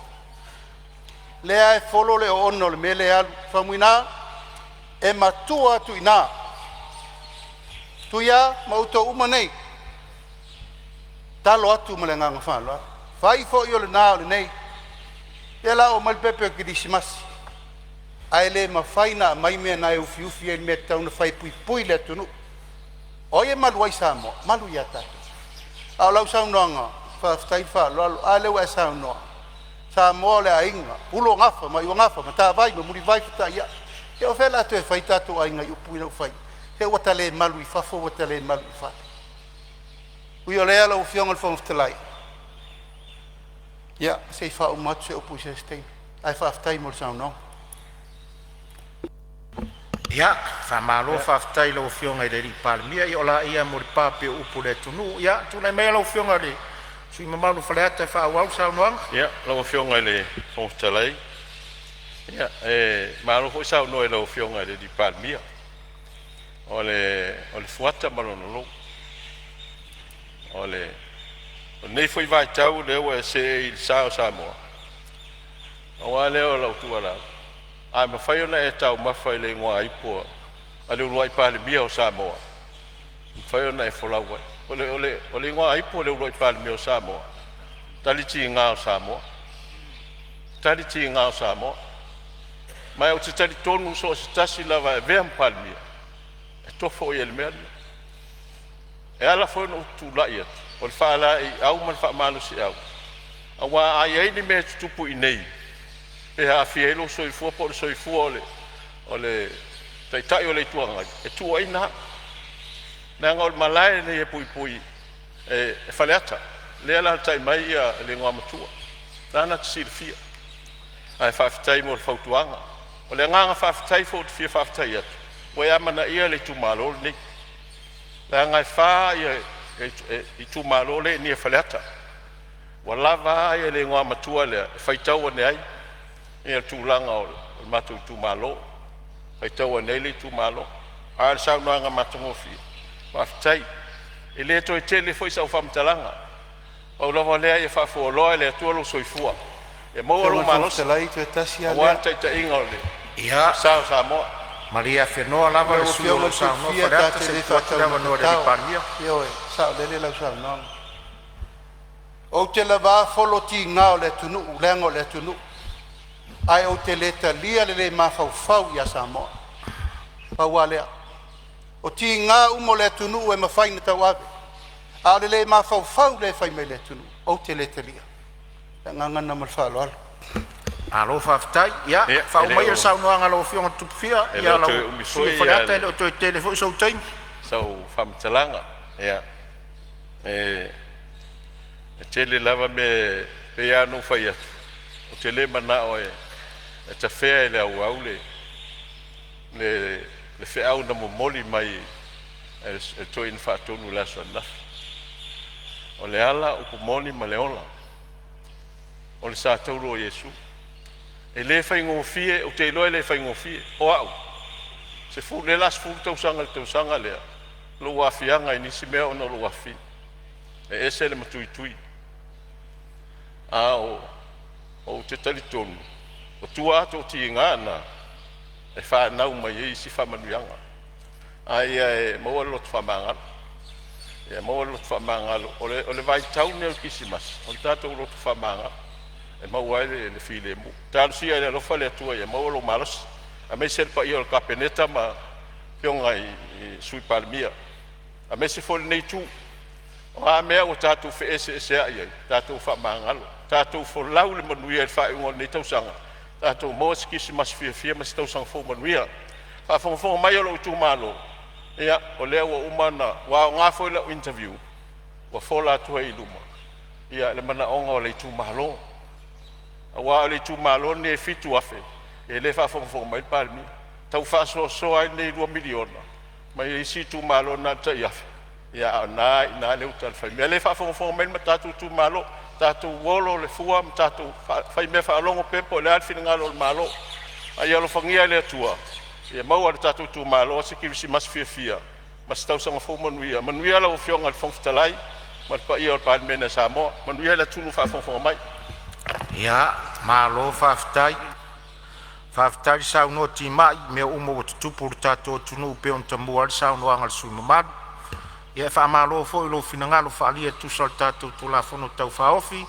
Lea e folo le oona o le mea lea e alu, Faumuina, e matua atu i ina. Tuia ma outou uma nei, talo atu ma le agaga faaaloalo. Fai foi o lena o lenei, ia o le a oo mai le pepe o le Kerisimasi, ae le mafai ona aumai mea na e ufiufi ai le mea e tatau ona fai e puipui le atunuu. O ai e malu ai Samoa? E malu ia tatou. A o lau saunoaga, faafetai le faaaloalo. A lea ua e saunoa, Samoa o le aiga, Uluagafa ma Maiuagafa, Matavai ma Mulivai fetaiai. Ia o fea o le a toe fai tatou aiga i upu ia ua fai? Se ua ta le malu i fafo ua ta le malu i fale. Ui o lea lau Afioga i le Fofoga Fetalai, ia se i faauma atu se upu i se isi taimi, ae faafetai mo le saunoaga. Ia, faamalo faafetai i lau Afioga i le Palemia, ia o laia mo le pape o upu i le atunuu. Ia tulai maia lau Afioga i le sui usufono mamalu o Faleata e faaauau le saunoaga. Ia, lau Afioga i le Fofoga Fetalai, ia e malo foi saunoa i lau Afioga i le Palemia. O le fuata ma lona lou. O lenei foi vaitau o lea ua e seei i le sa o Samoa, pau lava lea o lau tuualalo, a mafai ona e taumafa i le igoaipu a le uluai Palemia o Samoa, e mafai ona e folau ai. O le igoaipu a le uluai Palemia o Samoa, Talitiga o Samoa, Talitiga o Samoa. Ma ou te talitonu so o se tasi lava e avea ma Palemia, e tofo o ia i le mea lena. E ala foi ona ou tulai atu, o le faalaeiau ma le faamalosiau, aua a i ai ni mea e tutupu i inei e aafia ai lou soifua po o le soifua o le Taitai o le Itu Agai, e tuuaina au, leaga o le malae lenei e puipui e Faleata lea e alaalatai mai le Igoamatua, o lena na te silafia. Ae faafetai mo le fautuaga. O le agaga faafetai foi ou te fia faafetai atu, ua e amanaia le itumalo lenei, leaga e fa itumalo lea e i inei i Faleata. Ua lava a le Igoamatua lea e faitau ane ai le tulaga o le matou itumalo, faitau ane ai le itumalo. A o le saunoaga matagofie, faafetai. E le toe tele foi sau faamatalaga, pau lava o lea ia faafualoa e le Atua lou soifua ia maua lou malosi Fetalai, toe tasi lava aua lea. le taitaiga o le sa o Samoa. Malie afenoa lava Lau le sui usufono o Afioga lo i o le saunoa Tupufia ta Faleata te se le i tuu atu le avanoa i le faataumatatao. Palemia. Ioe, saolele lau saunoaga. Ou te lava folo tiga o le atunuu leaga o le atunuu, ae ou te le talia le le mafaufau ia Samoa. Pau lava lea. O tiga uma o le atunuu e mafai ona tauave, a o le le mafaufau lea e fai mai i le atunuu, ou te le talia. Ma le agaga lena ma le faaaloalo. Malo faafetai. Ia Ia, e faauma le maia le o saunoaga a lau Afioga i le Tupufia. e le Ia o lau toe umi sui usufono foi o Faleata, e le o toe tele foi sou taimi. sau faamatalaga. Ia, e tele lava mea e pei lava ona ou fai atu, ou te le manao e tafea i le auau le feau na momoli mai e le Toeaina Faatonu i le aso ananafi. O le ala, o upu moni ma le ola, o le sa tauro o Iesu. E le faigofie, ou te iloa e le faigofie. O au, o lea o le a 10 tausaga i le tausaga lea lou aafiaga i nisi mea ona o lou afafine. E ese le matuitui, ae ou te talitonu o tua atu o tiga na e fanau mai ai isi faamanuiaga. A ia e maua le loto faamagalo, ia maua le loto faamagalo. O le vaitau lenei o le Kerisimasi, o le tatou loto faamagalo e maua ai le filemu. Talosia i le alofa o le Atua ia maua lou malosi aemaise le paia o le Kapeneta ma afioga i Sui Palemia, aemaise foi lenei itu. O a mea ua tatou feeseeseai ai, tatou faamagalo, tatou folau i le manuia i le faaiuga o lenei tausaga, tatou maua se Kerisimasi fiafia ma se Tausaga Fou manuia. Faafogafoga mai a lou itumalo, ia o lea ua uma ona… Ua aoga foi lau interview ua fola atu ai i luma le manaoga o le itumalo, aua o le itumalo lenei e 7,000 o lea e faafogafoga mai le Palemia, tau faasoasoa ai lenei $2 miliona mai isi itumalo na o le tai $1,000, a o lena e i ina le uta a le faimea. O lea e faafogafoga mai le tatou itumalo, tatou olo le fua ma tatou faimea faalogo pea po o le a le finagalo o le Malo. A ia alofagia e le Atua ia maua e le tatou itumalo se Kerisimasi fiafia ma se Tausaga Fou manuia. Manuia lau Afioga i le Fofoga Fetalai ma le paia o le Palemene o Samoa, manuia le atunuu o faafogafoga mai. Malo faafetai. Faafetai le saunoa timai i mea uma ua tutupu i le tatou atunuu e pei ona tamua ai le saunoaga a le sui usufono mamalu. Ia e faamalo foi i lou finagalo faaalia e tusa o le tatou Tulafono Tau Faaofi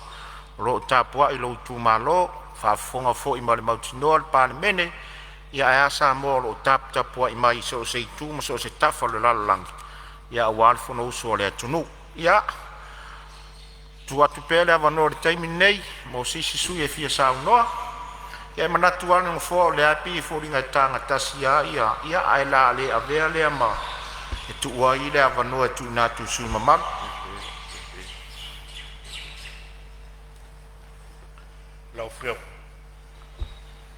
o lo o tapuai lou itumalo, faafofoga foi ma le mautinoa le Palemene, ae a Samoa o lo o taputapuai mai i so o se itu ma so o se tafa o le lalolagi aua le fonousu a le atunuu. Ia, tuu atu pea le avanoa i le taimi lenei mo se isi sui usufono e fia saunoa. Ia, e manatu lava le Nofoa o lea e pei e foliga e taga tasi lava ia, ae o le a le avea lea ma e tuua ai le avanoa e tuuina atu i sui usufono mamalu.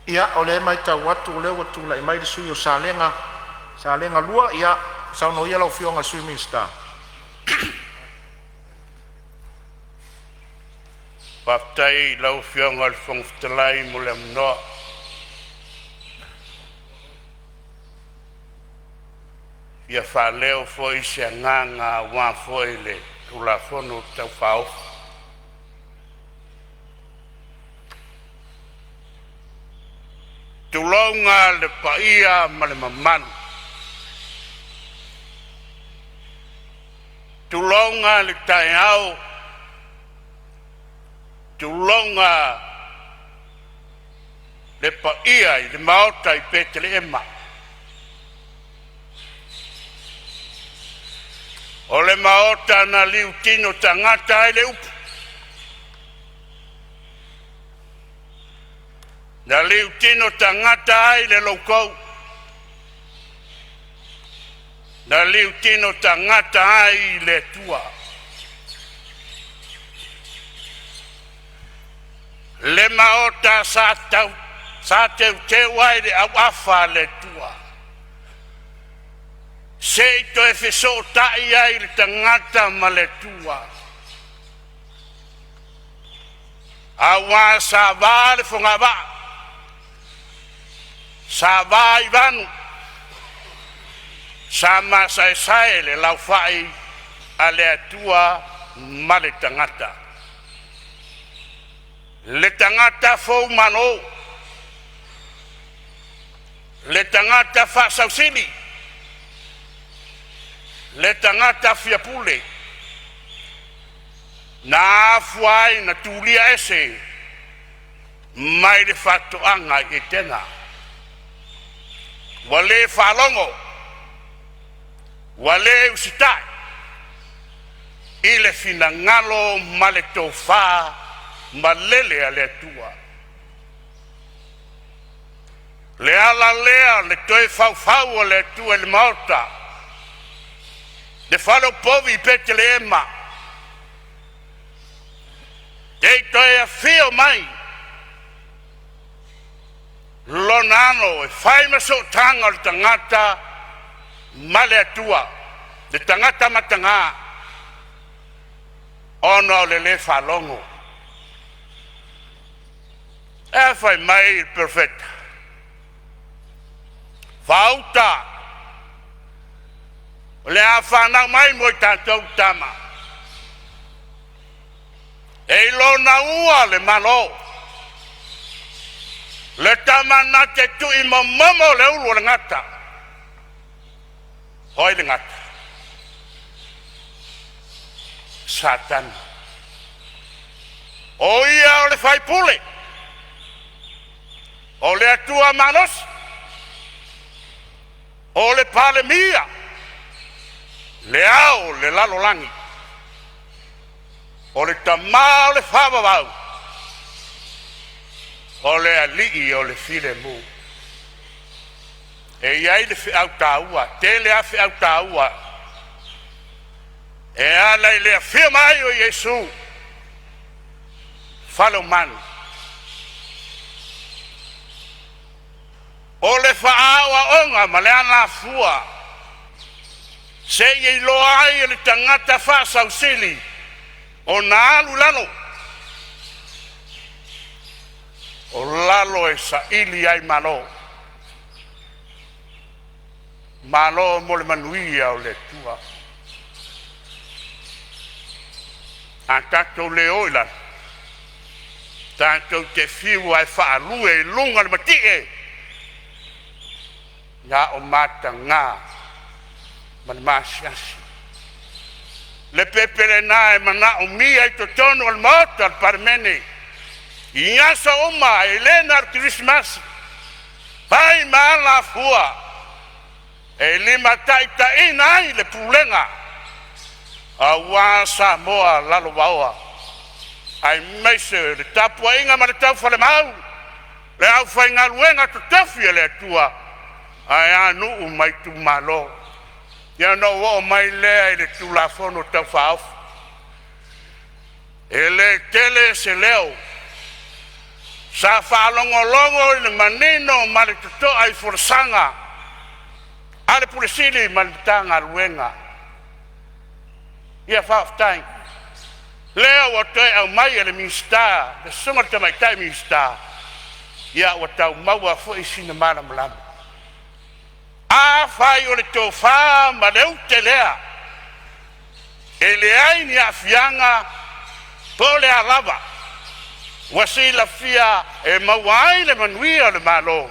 Ia, o lea e matau atu o lea ua tulai mai le sui usufono mo Salega 1. Ia, saunoa ia lau Afioga i le Sui Minisita. Faafetai i lau Afioga i le Fofoga Fetalai mo le avanoa. E fia faaleo foi se agaga aua foi le Tulafono Tau Faaofi. Tulouna le paia ma le mamalu, tulouna le taeao, tulouna le paia i le Maota i Petelehema. O le maota na liutino tagata ai le upu, na liutino tagata ai le loukou, na liutino tagata ai le Atua. Le maota sa teuteu ai le auafa a le Atua se i toe fesootai ai le tagata ma le Atua. Aua sa va le fogavaa, sa va i vanu, sa masaesae le laufai a le Atua ma le tagata, le tagata foumalo, le tagata faasausili, le tagata fiapule, na afua ai ona tulia ese mai le faatoaga i Etena. Ua le faalogo, ua le usitai i le finagalo ma le tofa malele a le Atua. O le ala lea o le toe faufau o le Atua i le maota, le fale o povi i Petelehema, se i toe afio mai Lona Alo e fai ma sootaga o le tagata ma le Atua, le tagata mataga ona o le le faalogo. Ae fai mai le perofeta, “Faauta, o le a fanau mai mo i tatou le tama, e i lona ua le Malo, le tama na te tuuimomomo le ulu o le gata.” O ai le gata? O Satani. O ia o le faipule o le Atua malosi, o le Palemia, le ao o le lalolagi, o le tama o le faavavau, o le alii o le filemu. E i ai le feau taua, tele lava feau taua e ala i le afio mai o Iesu fale o manu. O le faaoaoga ma le alafua seia iloa ai e le tagata faasausili ona alu i lalo, o lalo e saili ai malo. Malo mo le manuia o le Atua. A tatou le o i lalo, tatou te fiu lava e faalue i luga o le matie, na o mataga ma le maasiasi. Le pepe lena e manaomia i totonu o le Maota o le Palemene i aso uma, e le na o le Kerisimasi, fai ma alafua e limataitaiina ai le pulega aua Samoa lalovaoa, aemaise o le tapuaiga ma le taufalemau le aufaigaluega totofi a le Atua, ae a nuu ma itumalo. Ia ona ou oo mai lea i le Tulafono Tau Faaofi. E le tele se leo sa faalogologo i le manino ma le totoa i folasaga a le Ofisa Sili ma le Matagaluega. Ia faafetai. Lea ua toe aumai e le Minisita, le Susuga i le Tamaitai Minisita, ia ua tau maua foi sina malamalama. Afai o le tofa ma le ute lea e leai ni aafiaga po o le a lava, ua silafia e maua ai le manuia o le Malo,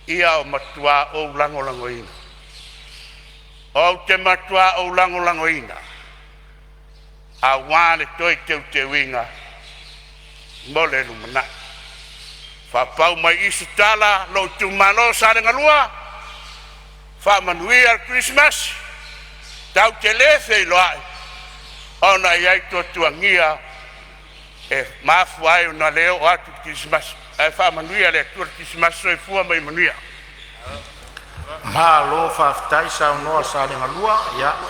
ia ua matua ou lagolagoina. Ou te matua ou lagolagoina aua le toe teuteuina mo le lumanai. Faapau mai i i se tala a lou itumalo o Salega 2, faamanuia le Kerisimasi, tatou te le feiloai ona e i ai tuatuagia e mafua ai ona le oo atu i le Kerisimasi. Ae faamanuia e le Atua le Kerisimasi. Soifua ma ia manuia. Malo faafetai saunoa Salega 2,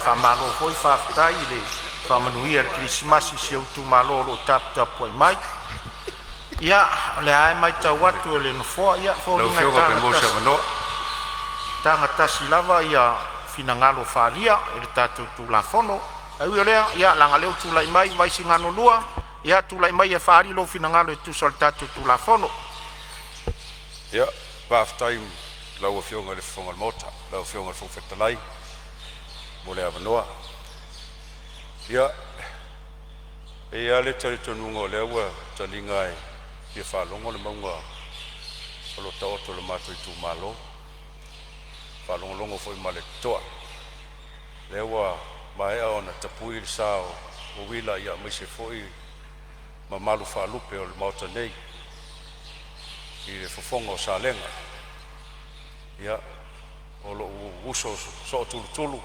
faamalo foi faafetai i le faamanuia o le Kerisimasi i si ou itumalo o lo o taputapuai mai. Ia, o lea lava e matau atu e le Nofoa, e Lau foliga e Afioga pe maua se avanoa. tagatasi lava ia finagalo faaalia i le tatou Tulafono. Ae ui o lea, ia leaga o lea ua tulai mai Vaisigano 2, Ia tulai mai e faaali lou finagalo e tusa o le tatou Tulafono. Faafetai i lau Afioga i le Fofoga o le Maota, lau Afioga i le Fofoga Fetalai mo le avanoa. Ia, e i ai lava le talitonuga o lea ua taliga e fia faalogo le mauga o lo o taoto i lo matou itumalo, faalogologo foi ma le totoa. O lea ua maea ona tapui le sa o uila aemaise foi mamalu faalupe o le Maota nei i le fofoga o Salega. Ia, o lou uso sootulutulu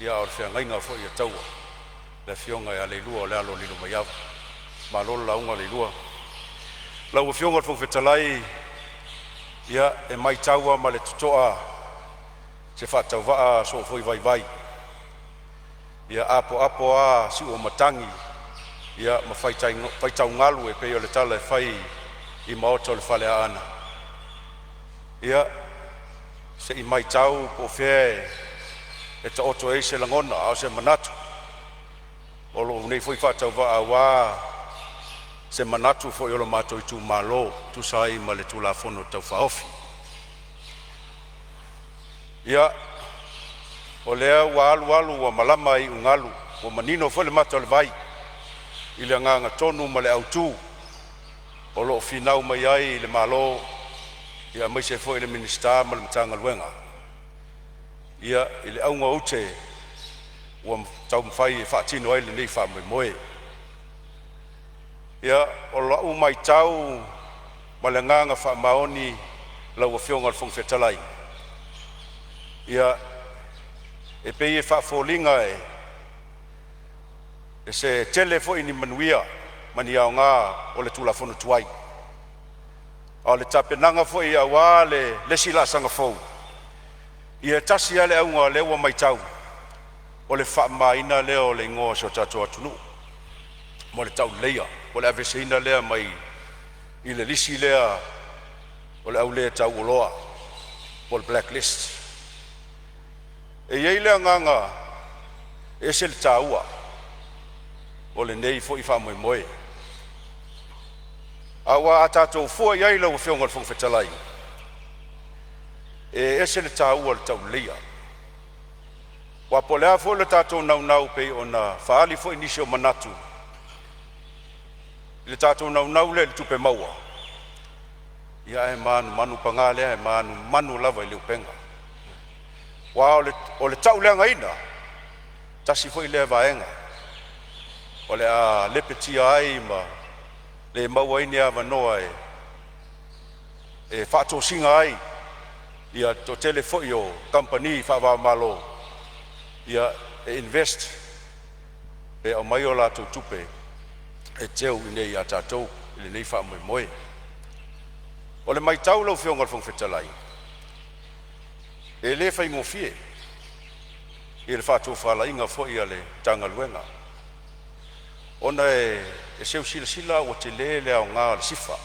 a o le feagaiga foi a Taua, le afioga ia Leilua o le alo o Lilomaiava. Malo le lauga Leilua. Lau Afioga i le Fofoga Fetalai, ia e matau lava ma le totoa se faatauvaa soofoi vaivai ia apoapo a siuomatagi ma faitaugalu e pei o le tala e fai i maota o le Faleaana. Ia se i matau po o fea e taoto ai se lagona a o se manatu o lou nei foi faatauvaa aua se manatu foi o lo matou itumalo e tusa ai ma le Tulafono Tau Faaofi. Ia, o lea ua alu alu ua malama a iugalu, ua manino foi le mata o le vai i le agaga tonu ma le autu o lo o finau mai ai le Malo aemaise foi le Minisita ma le Matagaluega i le auga o ute ua taumafai e faatino ai lenei faamoemoe. Ia, o lau matau ma le agaga faamaoni lau Afioga i le Fofoga Fetalai, ia e pei e faafoliga e se tele foi ni manuia ma ni aoga o le Tulafono tuai, a o le tapenaga foi aua le isi laasaga fou, ia e tasi lava le auga o lea ua matau, o le faamamaina lea o le igoa o si o tatou atunuu mo le tauleleia po o le aveeseina lea mai le lisi lea o le au le tauoloa po o le black list. E i ai le agaga e ese le taua o lenei foi faamoemoe, aua a tatou fua i ai lau Afioga i le Fofoga Fetalai, e ese le taua o le tauleleia. Aua po o le a foi le tatou naunau e pei ona faaali foi nisi o manatu i le tatou naunau lea i le tupe maua, ia ae manumanu, paga lea, e manumanu lava i le upega. Aua o le tauleagaina tasi foi lea vaega o le a lepetia ai ma le maua ai ni avanoa e faatosina ai le toatele foi o kamupani faava-o-Malo e invest pe aumai o latou tupe e teu inei ia tatou i lenei faamoemoe. O le matau lau Afioga i le Fofoga Fetalai, e le faigofie le faatofalaiga foi a le Matagaluega ona e seu silasila ua tele le aoga o le SIFA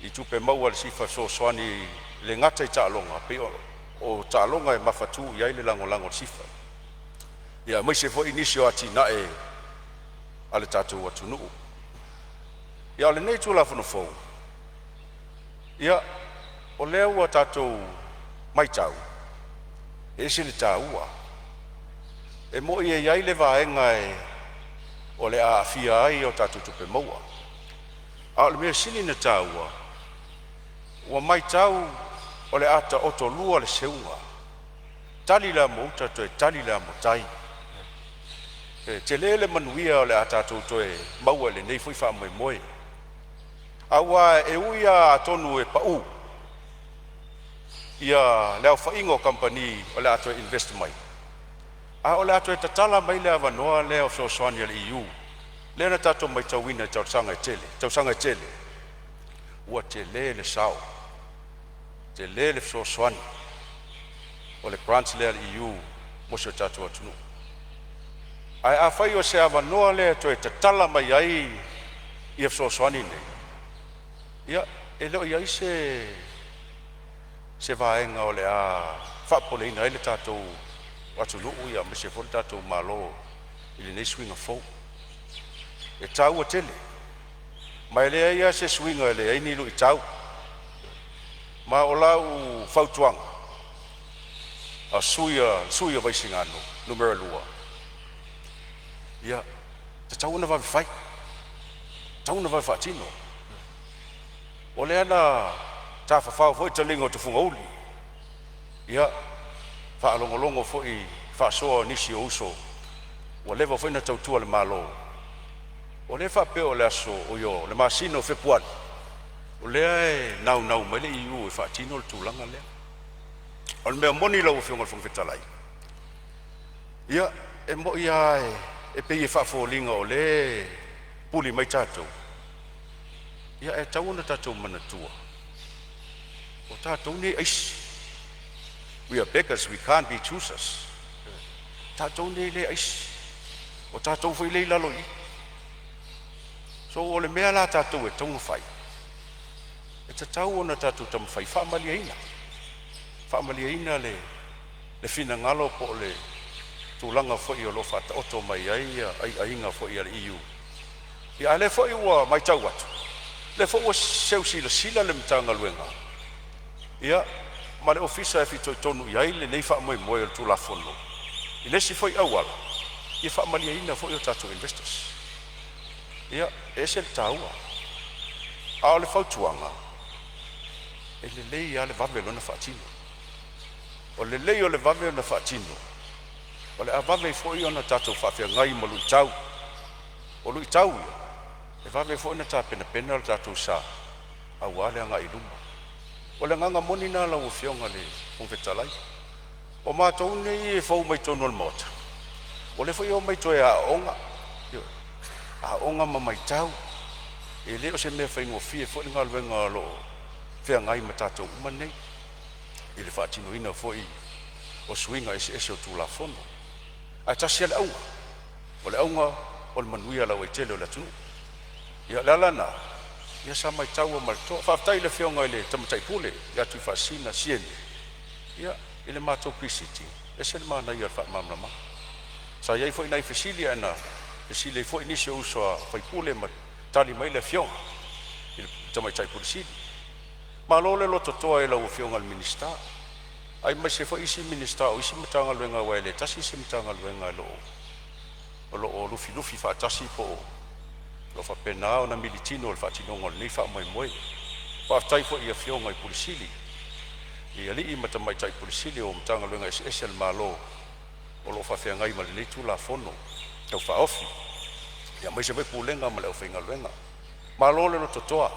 i tupe maua a le SIFA e fesoasoani e le gata i taaloga, pei o taaloga e mafatu i ai le lagolago a le SIFA, aemaise foi nisi o atinae a le tatou atunuu. A o lenei Tulafono fou, ia o lea ua tatou matau e ese le taua. E moni e i ai le vaega o le a aafia ai a tatou tupe maua, a o le mea sili ona taua, ua matau o le a taotolua le seuga, tali le amo a uta toe tali le amo a tai. E tele le manuia o le a tatou toe maua i lenei foi faamoemoe, aua e ui lava atonu e pau ia le aofaiga o kamupani o le a toe invest mai, a o le a toe tatala mai le avanoa lea o fesoasoani a le EU lea na tatou matauina i tausaga e tele, ua tele le sao, tele le fesoasoani o le grant lea a le EU mo si o tatou atunuu. Ae afai o se avanoa lea e toe tatala mai ai ia fesoasoani nei, ia e le o i ai se se vaega o le a faapopoleina ai le tatou atunuu aemaise foi le tatou Malo i lenei suiga fou. E taua tele, ma e leai lava se suiga e leai ni luitau. Ma o lau fautuaga a sui o Vaisigano Nu.2, ia tatau ona vave fai, tatau ona vave faatino. O lea na tafafao foi taliga o tufugauli, ia faalogologo foi i faasoa a nisi o uso ua leva foi ona tautua i le Malo, o lea e faapea o le aso, o le masina o Fepuari, o lea e naunau mai le EU e faatino le tulaga lea. O le mea moni lau Afioga i le Fofoga Fetalai, ia e moni lava e pei e faafoliga o lea e puli mai tatou, ia ae tatau ona tatou manatua, o tatou nei e aisi. We are beggars, we can't be choosers. O tatou nei lea e aisi, o tatou foi lea e i lalo i i. So o le mea la a tatou e tatau ona fai, e tatau ona tatou taumafai e faamalieina, faamalieina le finagalo po o le tulaga foi o lo o faataoto mai ai aiaiga foi a le EU. Ia a o lea foi ua matau atu, o lea foi ua seu silasila le Matagaluega ia ma le Ofisa e fitoitonu i ai lenei faamoemoe o le Tulafono i le isi foi auala ia faamalieina foi o tatou investors. Ia, e ese le taua, a o le fautuaga, e lelei lava le vave loa ona faatino. O le lelei o le vave ona faatino, o le a vave ai foi ona tatou faafeagai ma luitau. O luitau ia, e vave ai foi ona tapenapena lo tatou sa aua le agai i luma. O le agaga moni lena lau Afioga i le Fofoga Fetalai. O matou nei e fou mai totonu o le Maota, o lea foi e omai toe aooga, ioe, aooga ma matau. E le o se mea faigofie foi le galuega o lo o feagai ma tatou uma nei i le faatinoina foi o suiga eseese o Tulafono. Ae tasi lava le auga, o le auga o le manuia lauaitele o le atunuu. Ia o le ala lena, ia sa matau lava ma le totoa. Faafetai i le Afioga i le Tamaitai Pule ia Tuifaasisina Sieni i le matou pre-sitting, e ese le manaia o le faamalamalamaga. Sa i ai foi nai fesili ae na fesili ai foi nisi o uso a sui usufono ma tali mai le afioga i le Tamaitai Pule Sili. Malo le lototoa i lau Afioga i le Minisita aemaise foi isi Minisita o isi Matagaluega aua e le tasi se Matagaluega o lo o lufilufi faatasi po o lo o faapena ona militino i le faatinoga o lenei faamoemoe. Faafetai foi i afioga i Ofisa Sili i alii ma tamaitai Ofisa Sili o Matagaluega eseese a le Malo o lo o faafeagai ma lenei Tulafono Tau Faaofi, aemaise foi Pulega ma le aufaigaluega. Malo le lototoa,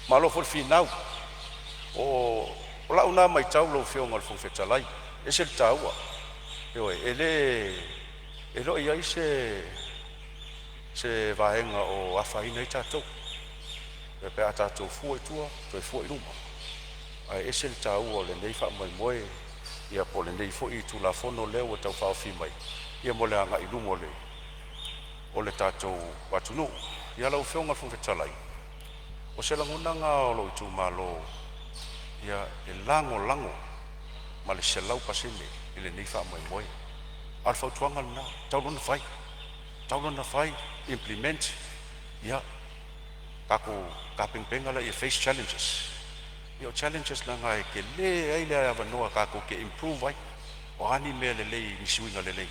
malo foi le finau. O lau lena matau lau Afioga i le Fofoga Fetalai, e ese le taua. Ioe, e le o i ai se vaega o afaina ai tatou pe a tatou fua i tua toe fua i luma, ae ese le taua o lenei faamoemoe ia po o lenei foi Tulafono lea ua Tau Faaofi mai mo le agai i luma o le tatou atunuu. Ia lau Afioga i le Fofoga Fetalai, o se lagona lena o lou itumalo e lagolago ma le 100% i lenei faamoemoe. A o le fautuaga lena, e tatau loa ona fai, tatau loa ona fai, implement, ia tatou tapenapena laia e face challenges. Ia o challenges leaga e tele ai le avanoa tatou te improve ai. O a ni mea lelei ni suiga lelei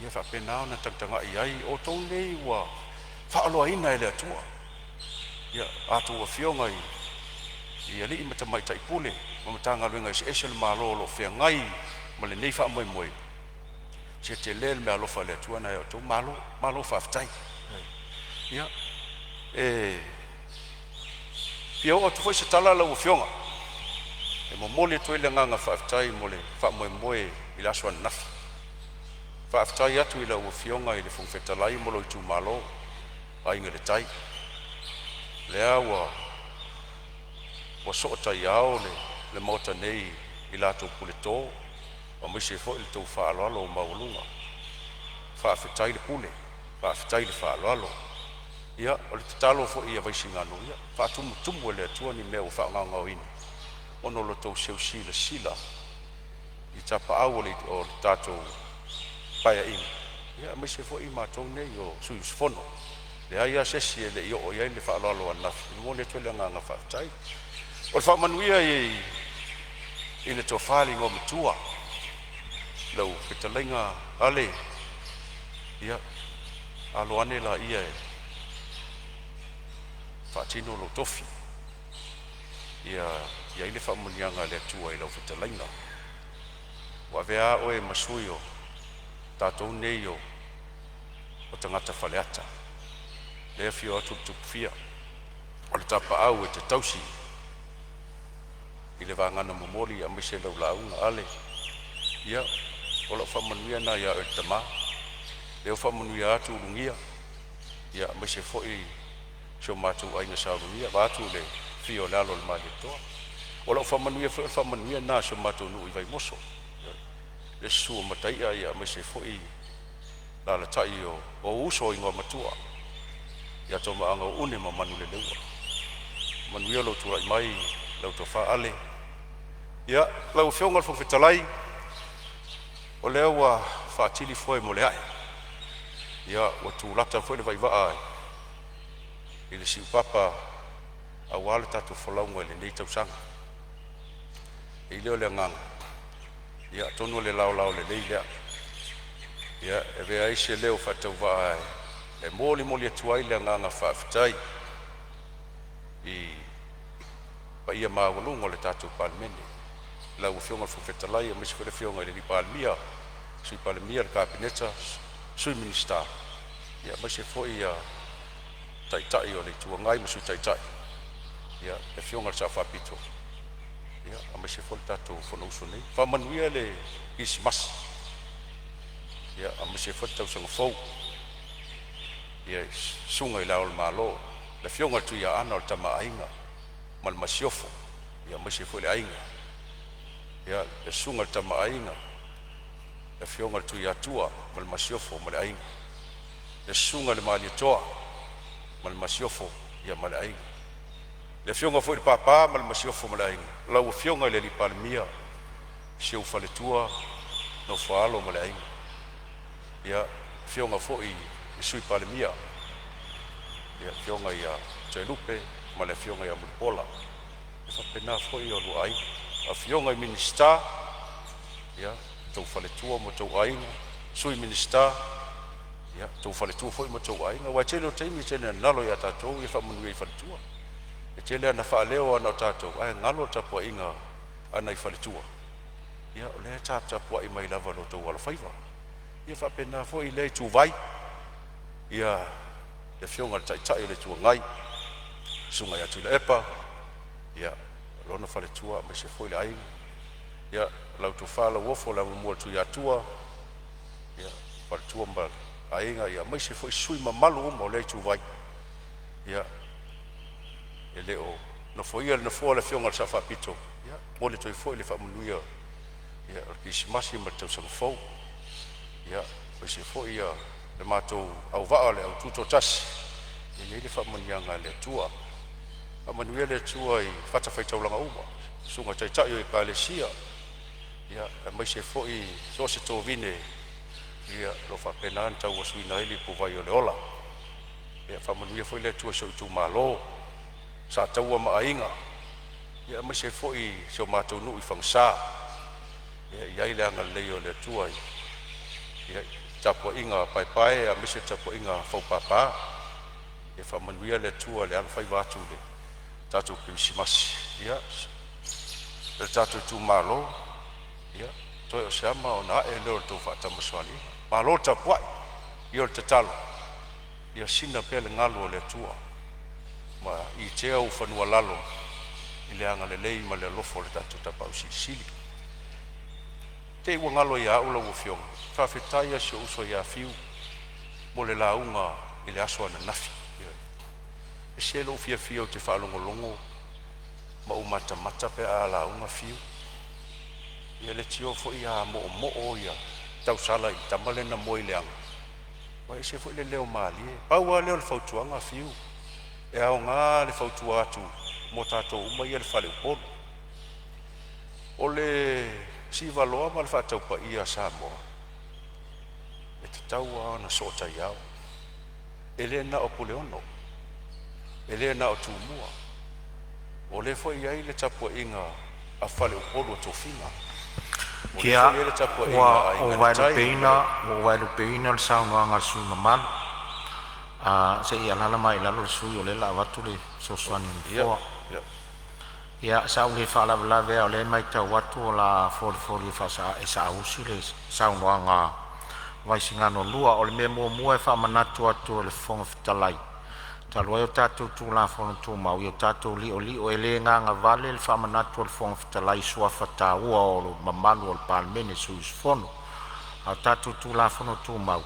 ia faapena ona tagatagai i ai outou nei ua faaoloaina e le Atua ia a outou afioga i alii ma tamaitai Pule o Matagaluega eseese o le Malo o lo o feagai ma lenei faamoemoe. Se tele le meaalofa a le Atua lena ia te outou. Malo, malo faafetai. Ia, e fia oo atu foi se tala lau Afioga e momoli atu ai le agaga faafetai mo le faamoemoe i le aso ananafi. Faafetai atu i lau Afioga i le Fofoga Fetalai ma lou itumalo Aiga i le Tai, lea ua sootaiao le Maota nei i la outou puleto aemaise foi le tou faaaloalo maualuga. Faafetai le pule, faafetai le faaaloalo. Ia o le tatalo foi a Vaisigano, ia faatumutumu e le Atua ni mea ua faagaogaoina ona o lo outou seu silasila i tapaau o le tatou Paeaiga, aemaise foi matou nei o sui usufono. Leai lava se isi e le i oo i ai le faaaloalo ananafi. E momoli atu ai le agaga faafetai. O le faamanuia i le Tofa i le Igoamatua lau fetalaiga Ale, ia alo ane laia e faatino lou tofi, ia i ai le faamanuiaga a le Atua i lau fetalaiga. Ua avea oe ma sui o tatou nei o tagata faleata, lea e afio atu le Tupufia o le Tapaau e te tausi i le vagana momoli aemaise lau lauga Ale. Ia o lau faamanuia lena ia oe le tama, lea ua faamanuia atu Ulugia aemaise foi si o matou aiga Sa Ulugia vaeatu le afio o le Alo o le Malietoa. O lau faamanuia foi o le faamanuia lena a si o matou nuu i Vaimoso le susu o Mataia aemaise foi alaalatai o ou uso o Igoamatua ia Tomaagauaune ma Manuleleua. Manuia lou tulai mai lau Tofa Ale. Ia, lau Afioga i le Fofoga Fetalai, o lea ua faatili foe mo le ae, ua tulata foi le vaivaa i le siupapa aua le tatou folauga i lenei tausaga. E i ai lea o le agaga, ia atonu o le laolao lelei lea e avea ai se leo faatauvaa e molimoli atu ai le agaga faafetai i le paia maualuga o le tatou Palemene, lau Afioga i le Fofoga Fetalai aemaise foi le Afioga i le Palemia, Sui Palemia, le Kapeneta, Sui Minisita, aemaise foi Taitai o le Itu Agai ma Sui Taitai, le Afioga i le Sao Faapito, aemaise foi le tatou Fonousu nei. Faamanuia le Kerisimasi aemaise foi le tausaga fou i le Susuga i Le Ao o le Malo, le Afioga i le Tuiaana o le Tama a Aiga ma le Masiofo, aemaise foi le aiga, le Susuga i le Tama a Aiga, le Afioga i le Tuiatua ma le Masiofo ma le aiga, le Susuga i le Malietoa ma le Masiofo ma le aiga, le Afioga foi i le Papa ma le Masiofo ma le aiga, lau Afioga i le Palemia, si ou faletua Nofo a Alo ma le aiga, le Afioga foi i le Sui Palemia, le Afioga ia Toelupe ma le Afioga ia Mulipola, e faapena foi oulua aiga. Afioga i Minisita, ia, outou faletua ma outou aiga, Sui Minisita, ia outou faletua foi ma outou aiga. Aua o le tele o taimi e tele ina galo ia tatou ia faamanuia i faletua. E tele lava ina faaleo o tatou ae galo le tapuaiga a nai faletua, ia o lea e taputapuai mai lava i lo outou alofaiva. Ia faapena foi lea ituvai i le Afioga i le Taitai o le Itu Agai, le Susuga ia Tuilaepa ma lona faletua aemaise foi le aiga, ia lau Tofa Lauofo le Amomua a le Tuiatua, faletua ma le aiga, aemaise foi sui usufono mamalu uma o lea ituvai. Ia, e le o nofoia le nofoa o le Afioga i le Sao Faapito, ia e momoli atu ai foi le faamanuia o le Kerisimasi ma le tausaga fou. Ia aemaise foi le matou auvaa o le au tutoatasi, ia i ai le faamanuiaga a le Atua. Faamanuia le Atua i fatafaitaulaga uma, susuga i taitai o Ekalesia, aemaise foi so o se tovine o lo o faapena ona tauasuina ai le ipuvai o le ola. Ia faamanuia foi le Atua i si ou itumalo Sataua ma Aiga, aemaise foi si o matou nuu i Fagasa. Ia i ai le agalelei o le Atua i le tapuaiga a paepae aemaise le tapuaiga a faupapa. Ia faamanuia le Atua i le alofaiva atu i le tatou Kerisimasi. Ia le tatou itumalo, ia toe o se ama ona ae lea o le tou faatamasoaliiga. Malo le tapuai. Ia o le tatalo, ia sina pea le galu o le Atua ma itea ou fanua lalo i le agalelei ma le alofa o le tatou Tapaau Silisili. Te i ua galo ia au lau Afioga, faafetai lava i si ou uso ia Fiu mo le lauga i le aso ananafi. E ese lou fiafia ou te faalogologo ma ou matamata pe a lauga Fiu. Ia e leitioa foi a moomoo tausala i le tama lea na moe i le ana, aua e ese foi le leo malie. Pau lava lea o le fautuaga Fiu, e aoga le fautua atu mo tatou uma ia i le fale i Upolu. O le sivaloa ma le faataupaia a Samoa, e tatau lava ona sootaiao. E le na o Puleono, e le na o Tumua, o lea foi e i ai le tapuaiga a faleupolu o tofiga. O lea Ia, foi e i ai le tapuaiga ua a ou Aiga i le Tai ma le vaelupeina, ua ou vaelupeina le saunoaga a le sui usufono mamalu, se i alaala mai i lalo le sui usufono o lea o le a avatu le fesoasoani a le Nofoa. Ia, sa ou le faalavelave a o lea e matau atu o le a folifoli e saausi le saunoaga a Vaisigano 2. O le mea muamua e faamanatu atu e le Fofoga Fetalai, talu ai o tatou Tulafono Tumau, ia o tatou li'oli'o, e le gagavale le faamanatu a le Fofoga Fetalai i suafa taua o mamalu o le Palemene, sui usufono. A o tatou Tulafono Tumau,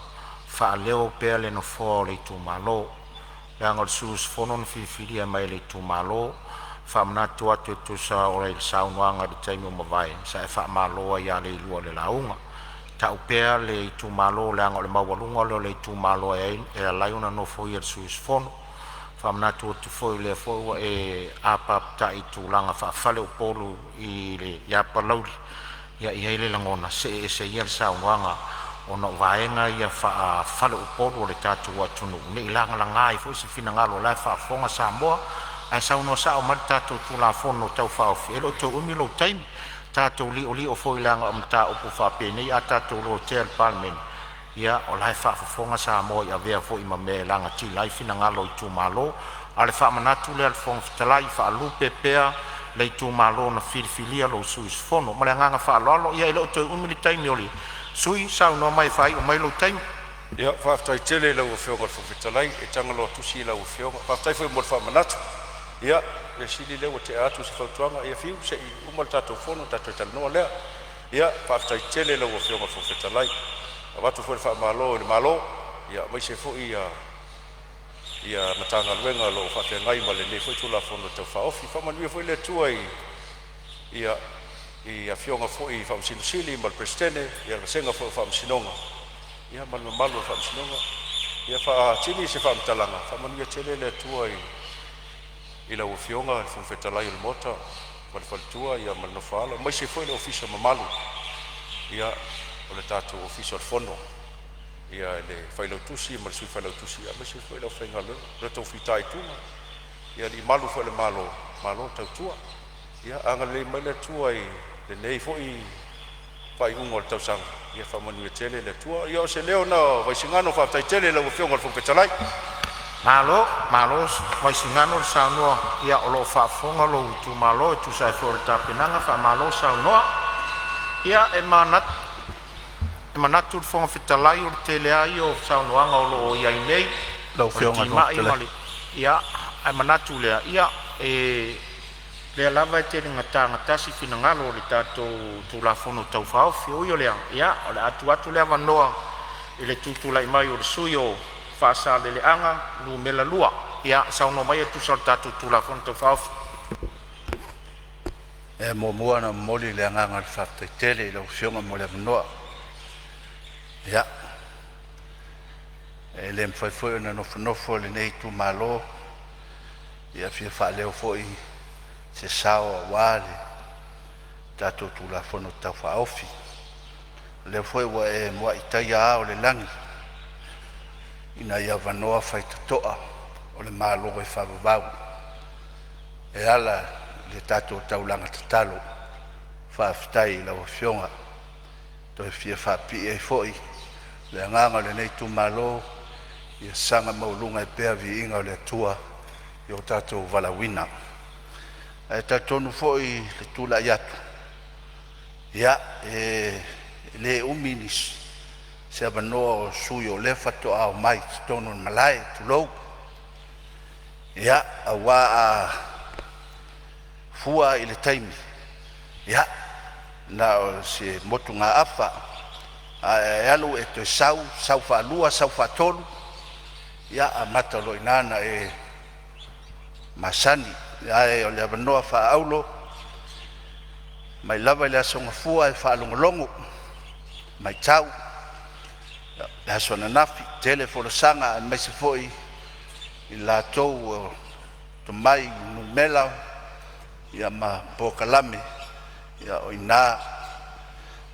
faaleo pea le nofoa o le itumalo, leaga o le sui usufono na filifilia mai e le itumalo. E faamanatu atu e tusa o le saunoaga i le taimi ua mavae sa e faamalo ai ia Leilua i le lauga. Tau pea le itumalo leaga o le maualuga lea o le itumalo e ala ai ona nofoia le sui usufono. Faamanatu atu foi o lea foi ua e apapatai i tulaga faafaleupolu ia Palauli, ia e i ai le lagona, see ese ia le saunoaga ona o vaega ia faafaleupolu o le tatou atunuu, ne i lagalaga ai foi se finagalo o la e faafofoga Samoa. Ae saunoa sao mai le tatou Tulafono Tau Faaofi, e le o toe umi lou taimi. Tatou li'oli'o foi leaga o mataupu faapenei a tatou lotea e le Palemene, ia o la e faafofoga Samoa i avea foi ma mea e lagatila ai finagalo o itumalo. A o le faamanatu lea a le Fofoga Fetalai, faalupe pea le itumalo na filifilia lou sui usufono. Ma le agaga faaaloalo. Ia e le o toe umi le taimi o le sui usufono, saunoa mai e faaiu mai lou taimi. Ia, faafetai tele i lau Afioga i le Fofoga Fetalai, e tagaloa tusi lau Afioga. Faafetai foi mo le faamanatu. Ia, mea sili lea ua tea atu se fautuaga, ia fiu se i uma le tatou fono ona tatou talanoa lea. Ia, faafetai tele i lau Afioga i le Fofoga Fetalai. E avatu foi le faamalo i le Malo aemaise foi Matagaluega o lo o faafeagai ma lenei foi Tulafono Tau Faaofi. Faamanuia foi le Atua i afioga foi i Faamasino Sili ma le Peresetene ma le vasega foi o Faamasinoga ia ma le mamalu o le Faamasinoga. Ia faatini se faamatalaga, faamanuia tele le Atua i lau Afioga i le Fofoga Fetalai o le Maota ma le faletua ma le nofo a alo aemaise foi le ofisa mamalu o le tatou Ofisa o le Fono, le Failautusi ma le Sui Failautusi aemaise foi le aufaigaluega, lo outou fitaituga i alii malu foi o le Malo, malo le tautua. Ia agalelei mai le Atua i lenei foi faaiuga o le tausaga, ia faamanuia tele le Atua. Ia o se leo lena o Vaisigano faafetai tele i lau Afioga i le Fofoga Fetalai. Malo, malo Vaisigano saunoa, ia o lo o faafofoga lou itumalo e tusa ai foi o le tapenaga, faamalo saunoa. Ia e manatu le Fofoga Fetalai o le tele a ia o saunoaga o lo o i ai nei Lau o le Afioga i le Fofoga timai ma Fetalai. le… Ae manatu lea, ia e lea lava e tele ina tagatasi finagalo i le tatou Tulafono Tau Faaofi. Ui o lea, ia o le a tuu atu le avanoa i le tutulai mai o le sui usufono mo Faasaleleaga 2, e saunoa mai e tusa o le tatou Tulafono Tau Faaofi. E muamua ona momoli le agaga o le faafetai tele i lau Afioga mo le avanoa. Ia, e le mafai foi ona nofonofo lenei itumalo, e fia faaleo foi se sao aua le tatou Tulafono Tau Faaofi. O lea foi ua e muai taia ao o le lagi ina ia avanoa faitotoa o le Malo e faavavau e ala i le tatou taulaga tatalo. Faafetai i lau Afioga. E toe fia faapipii ai foi le agaga o lenei itumalo, ia saga maualuga ai pea le viiga o le Atua i lo tatou valaauina. Ae talitonu foi i le tulai atu, ia, e le umi se avanoa o sui usufono o lea faatoa omai i totonu o le malae, tulou. Ia, aua a fua i le taimi, ia, na o se motugaafa, ae a e alu e toe sau, sau faalua, sau faatolu, ia amata loa i ina ona e masani. Ae o le avanoa faaauro mai lava i le Aso Gafua e faalogologo, matau, le aso ananafi, tele folasaga aemaise foi i latou ua tomai i numera ma polokalame. Ia o i ina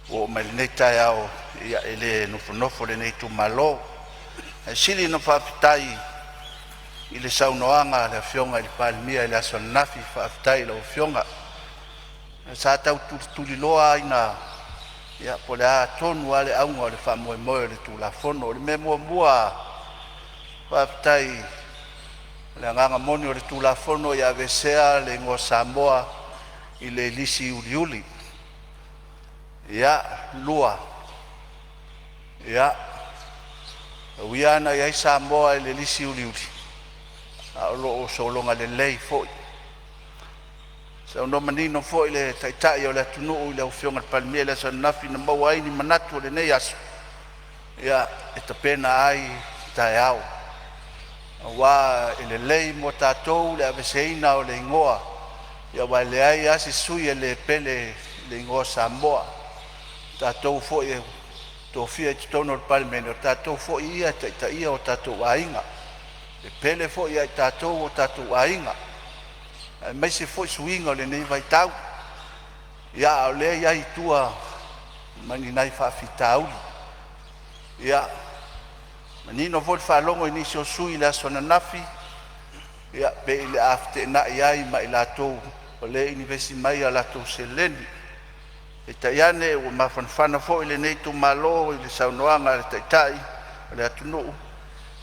ua oo mai i lenei taeao, e le nofonofo lenei itumalo. Ae sili ona faafetai i le saunoaga a le Afioga i le Palemia i le aso ananafi. Faafetai i lau Afioga. Sa tau tulituliloa lava ina po o le a tonu lava le auga o le faamoemoe o le Tulafono. O le mea muamua lava, faafetai o le agaga moni o le Tulafono ia aveesea le igoa Samoa i le lisi uliuli. Ia, lua, e ui lava ina i ai Samoa i le lisi uliuli, a o lo o sologa lelei foi. Saunoa manino foi le Taitai o le atunuu i lau Afioga i le Palemia i le aso ananafi na maua ai ni manatu o lenei aso e tapena ai taeao, aua e lelei mo tatou le aveeseina o le igoa, aua e leai lava se sui usufono e le pele i le igoa Samoa. O tatou foi e tofia i totonu o le Palemene, o tatou foi ia e taitaia o tatou aiga. E pele foi ia i tatou o tatou aiga, aemaise foi suiga o lenei vaitau. Ia, a o lea e i ai i tua ma ni nai faafitauli. Ia, manino foi le faalogo i nisi o sui usufono i le aso ananafi, ia pei o le a feteenai ai ma i latou o lea e inivesi mai a latou seleni. Peitai ane ua mafanafana foi lenei itumalo i le saunoaga a le Taitai o le atunuu,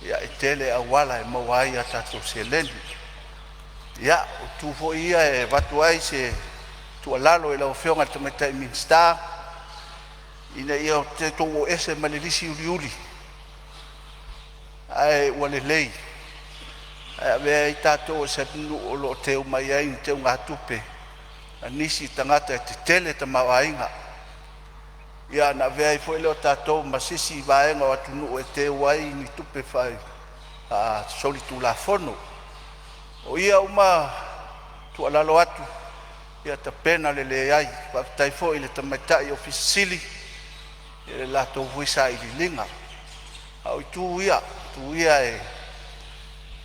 ia e tele auala e maua ai a tatou seleni. Ia, o itu foi ia e avatu ai se tuualalo i lau Afioga i le Tamaitai Minisita ina ia tatou o ese mai le lisi uliuli, ae ua lelei ae avea ai tatou o se atunuu o lo o teu mai ai ni teugatupe a nisi tagata e tetele tamaoaiga, ia ona avea ai foi lea o tatou ma se isi vaega o atunuu e teu ai ni tupe faasolitulafono. O ia uma tuualalo atu ia tapena lelei ai. Faafetai foi i le tamaitai Ofisa Sili i le latou foi sailiiliga. A o itu ia, o itu ia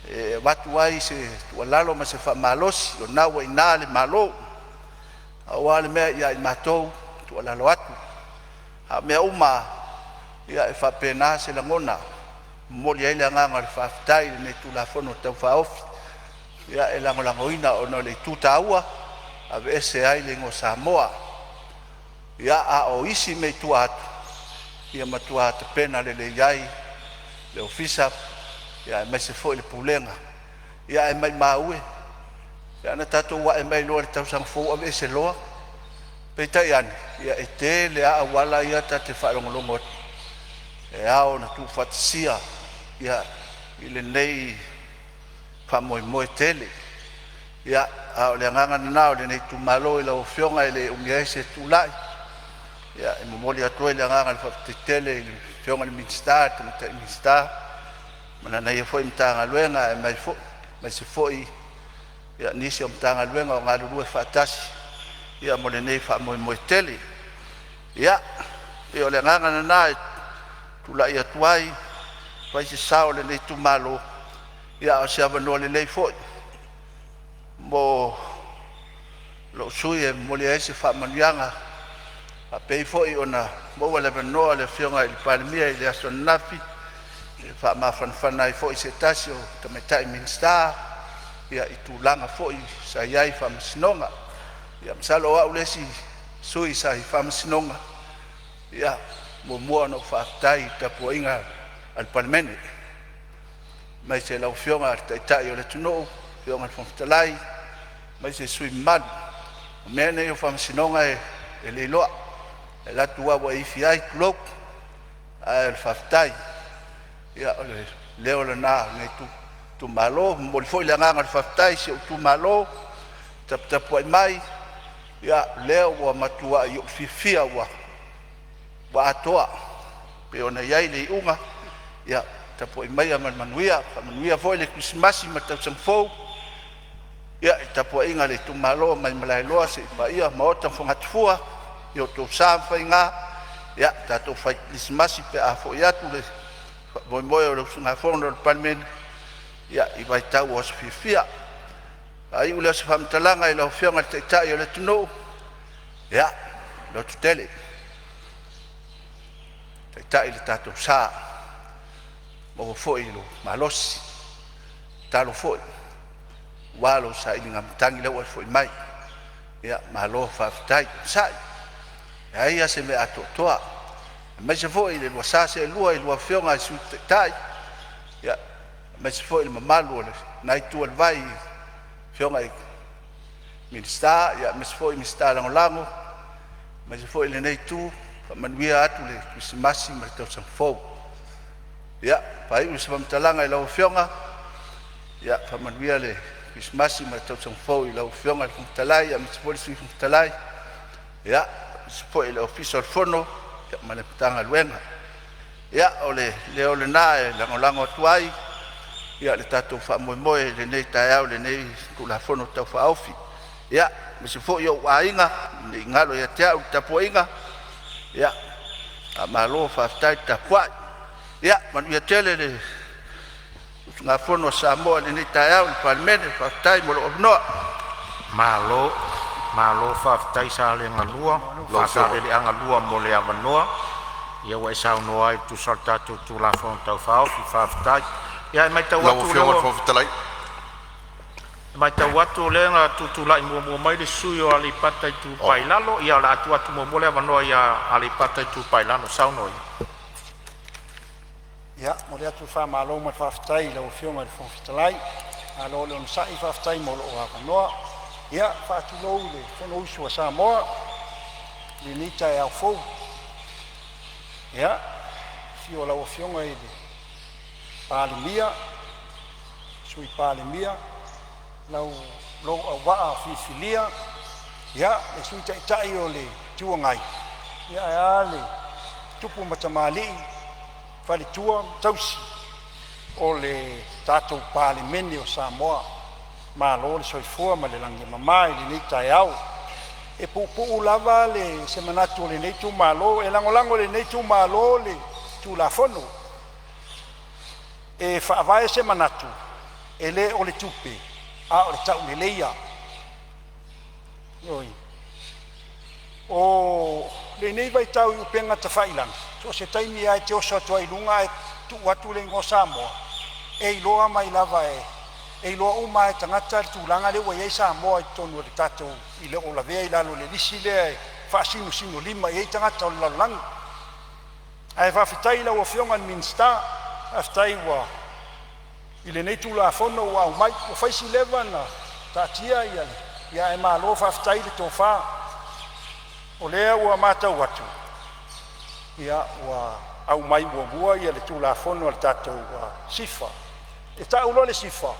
e avatu ai se tuualalo ma se faamalosi, o lena ua i ina le Malo. Pau lava le mea ia i matou e tuualalo atu, a o mea uma lava, ia e faapena se lagona e momoli ai le agaga o le faafetai i lenei Tulafono Tau Faaofi. E lagolagoina ona o le itu taua, e aveese ai le igoa o Samoa. Ia, a o isi mea i tua atu, ia matua tapena lelei ai le Ofisa aemaise foi le Pulega. Ae maimau e pe ana tatou ae mai loa i le tausaga fou aveese loa. Peitai ane, ia e tele lava auala ia ta te faalogologo atu e ao ona tuufaatasia i lenei faamoemoe tele. Ia, a o le agaga lena o lenei itumalo i lau Afioga e le umi ai se tulai, e momoli atu ai le agaga o le faafetai tele i le Afioga i le Minisita, le Tamaitai Minisita ma lana ia foi Matagaluega, aemaise foi nisi o Matagaluega o galulue faatasi mo lenei faamoemoe tele. Ia, pei o le agaga lena e tulai atu ai e fai se sao o lenei itumalo, a o se avanoa lelei foi mo lou sui usufono e momoli ai se faamanuiaga faapei foi ona maua le avanoa o le Afioga i le Palemia i le aso ananafi e faamafanafana ai foi i se tasi o tamaitai Minisita i tulaga foi sa i ai i faamasinoga. Ia masalo o au le isi sui sa i faamasinoga e muamua ona ou faafetai i le tapuaiga a le Palemene, aemaise lau Afioga i le Taitai o le atunuu, lau Afioga i le Fofoga Fetalai aemaise sui usufono mamalu. O mea nei o faamasinoga e le iloa, e alu atu lava ua e ifi ai, tulou, ae o le faafetai. Ia o le leo lena o lenei itumalo. E momoli foi le agaga o le faafetai i si ou itumalo le taputapuai mai, ia lea ua matuai ou fiafia ua atoa pei ona i ai le iuga. Ia tapuai maia ma le manuia, faamanuia foi le Kerisimasi ma le tausaga fou i le tapuaiga a le itumalo mai Malaeloa seia paia Maota ma Fogatafua i o outou sa ma faiga. Ia tatou fai kerisimasi pe a foi atu le faamoemoe o le usugafono a le Palemene i vaitau o aso fiafia. Faaiu lea o se faamatalaga i lau Afioga i le Taitai o le atunuu, ia lototele, taitai le tatou sa. Maua foi lou malosi, tatalo foi aua lou sailiga matagi lea ua e foi mai. Ia malo faafetai onosai, leai a se mea atoatoa aemaise foi le lua sa seelua i lua Afioga i le Sui Taitai aemaise foi le mamalu o lena itu o le vai i Afioga i Minisita aemaise foi Minisita Lagolago, aemaise foi lenei itu, faamanuia atu le Kerisimasi ma le tausaga fou. Ia faaiu se faamatalaga i lau Afioga, ia faamanuia le Kerisimasi ma le tausaga fou i lau Afioga i le Fofoga Fetalai aemaise foi le Sui Fofoga Fetalai, aemaise foi le Ofisa o le Fono ma le Matagaluega. Ia o le leo lena e lagolago atu ai le tatou faamoemoe i lenei taeao i lenei Tulafono Tau Faaofi. Ia, aemaise foi ou aiga, ne i galo ia te au le tapuaiga, ia faamalo faafetai le tapuai. Ia manuia tele le usugafono a Samoa i lenei taeao le Palemene, faafetai mo lou avanoa. Malo, malo faafetai Salega 2 Faasaleleaga 2 mo le avanoa ua e saunoa ai e tusa o le tatou Tulafono Tau Faaofi. Faafetai. Ia, e matau Lau atu o lea Afioga i le ua Fofoga Fetalai. E matau atu o lea na tutulai muamua mai le sui usufono o Aleipata Itupa i Lalo. Ia, o le a tuu atu muamua le avanoa ia Aleipata Itupa i Lalo. Saunoa ia. Ia, e momoli atu le faamalo ma le faafetai i lau Afioga i le Fofoga Fetalai, malo le onosai, faafetai mo lou avanoa. Ia, e faatulou i le Fonousu a Samoa i lenei taeao fou. Ia, i le afio o lau Afioga i le Palemia, Sui Palemia, lou auvaa filifilia, le Sui Taitai o le Itu Agai, ae a le tupu ma tamalii, faletua ma tausi o le tatou Palemene o Samoa. Malo le soifua ma le lagi e mama i lenei taeao. E puupuu lava se manatu o lenei itumalo, e lagolago e lenei itumalo le Tulafono. E faavae se manatu, e le o le tupe a o le tauleleia. Ioe. O lenei vaitau i upega tafailagi, so o se taimi lava e te oso atu ai i luga ae tuu atu le igoa o Samoa, e iloa mai lava e iloa uma lava e tagata le tulaga lea ua i ai Samoa i totonu o le tatou, i le lavea i lalo o le lisi lea e faasinosinolima i ai tagata o le lalolagi. Ae faafetai i lau Afioga i le Minisita, faafetai ua i lenei Tulafono ua aumai. Ua fai si leva ona taatia ia ae malo faafetai le tofa, o lea ua matau atu ua aumai muamua le Tulafono a le tatou SIFA. E tau loa le SIFA,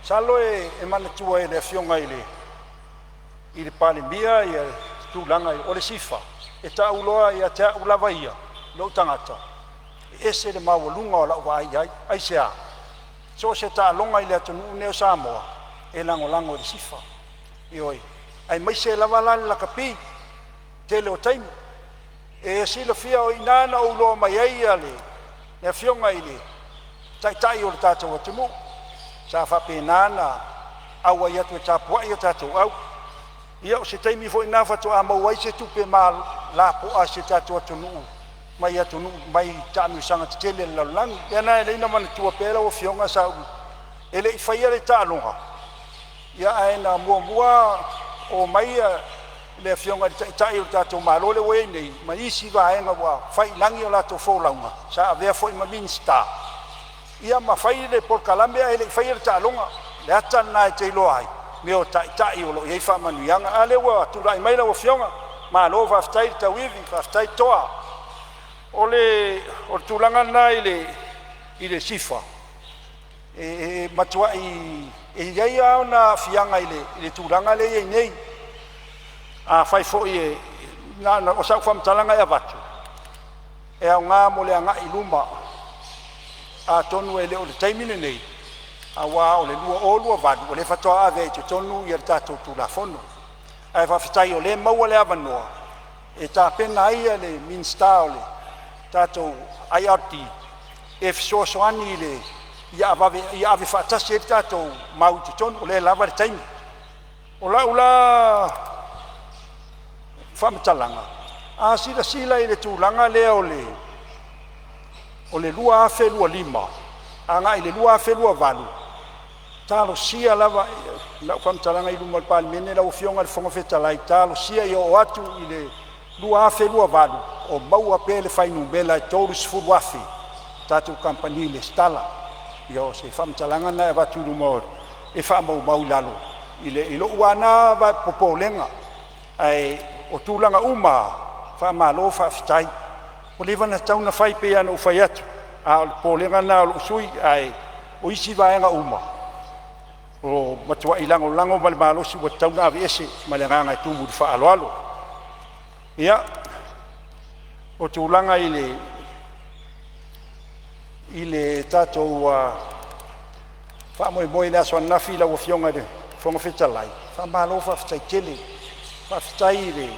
masalo e manatua e le Afioga i le Palemia le tulaga o le SIFA. E tau loa ia te au lava ia lou tagata, e ese le maualuga o lau vaai i ai. Aisea? So o se taaloga i le atunuu lenei o Samoa, e lagolago i le SIFA, ioe, aemaise lava la le lakapi i le tele o taimi. E silafia o i ina na ou iloa mai ai le Afioga i le Taitai o le tatou atunuu sa faapena ona auai atu e tapuai a tatou au. Ia o se taimi foi lena faatoa maua ai se tupe lapoa a si o tatou atunuu mai atunuu mai taamilosaga tetele a le lalolagi. O le mea lena e ala ai ona manatua pea lau Afioga sa ou e le i faia le taaloga, ae na muamua omai le Afioga i le Taitai o le tatou Malo lea ua i ai nei ma isi vaega ua fai i lagi a latou folauga sa avea foi ma Minisita ma fai le polokalame ae le i faia le taaloga. O le ata lena e te iloa ai mea o taitai o lo o i ai faamanuiaga. A lea ua tulai mai lau Afioga, malo faafetai le tauivi, faafetai toa. O le tulaga lena i le SIFA, e matuai e i ai lava ona aafiaga i le tulaga lea e i ai nei. Afai foi o sau faamatalaga e avatu, e aoga mo le agai i luma, atonu e le o le taimi lenei, aua o le 2028 o lea faatoa ave ai i totonu le tatou Tulafono. Ae faafetai o lea e maua le avanoa e tapena ai le Minisita o le tatou IRD e fesoasoani i le ia ave faatasi ai le tatou mau i totonu, o lea e lava le taimi. O lau la faamatalaga, a silasila i le tulaga lea o le O le 2025 agai le 2028, talosia lava lau faamatalaga i luma o le Palemene lau Afioga i le Fofoga Fetalai, talosia ia oo atu i le 2028 o maua pea le fuainumera e 30,000 tatou kamupani resitala. Ia o se faamatalaga lena e avatu i luma e faamaumau i lalo i lou lava na popolega, ae o tulaga uma lava, faamalo faafetai. Ua leva ona tatau ona fai, e pei lava ona ou fai atu, a o le popolega lena o lou sui usufono. Ae o isi vaega uma, ua matuai lagolago ma le malosi ua tatau ona aveese. Ma le agaga e tumu i le faaaloalo. Ia, o tulaga i le tatou faamoemoe i le aso ananafi lau Afioga i le Fofoga Fetalai, faamalo faafetai tele. Faafetai i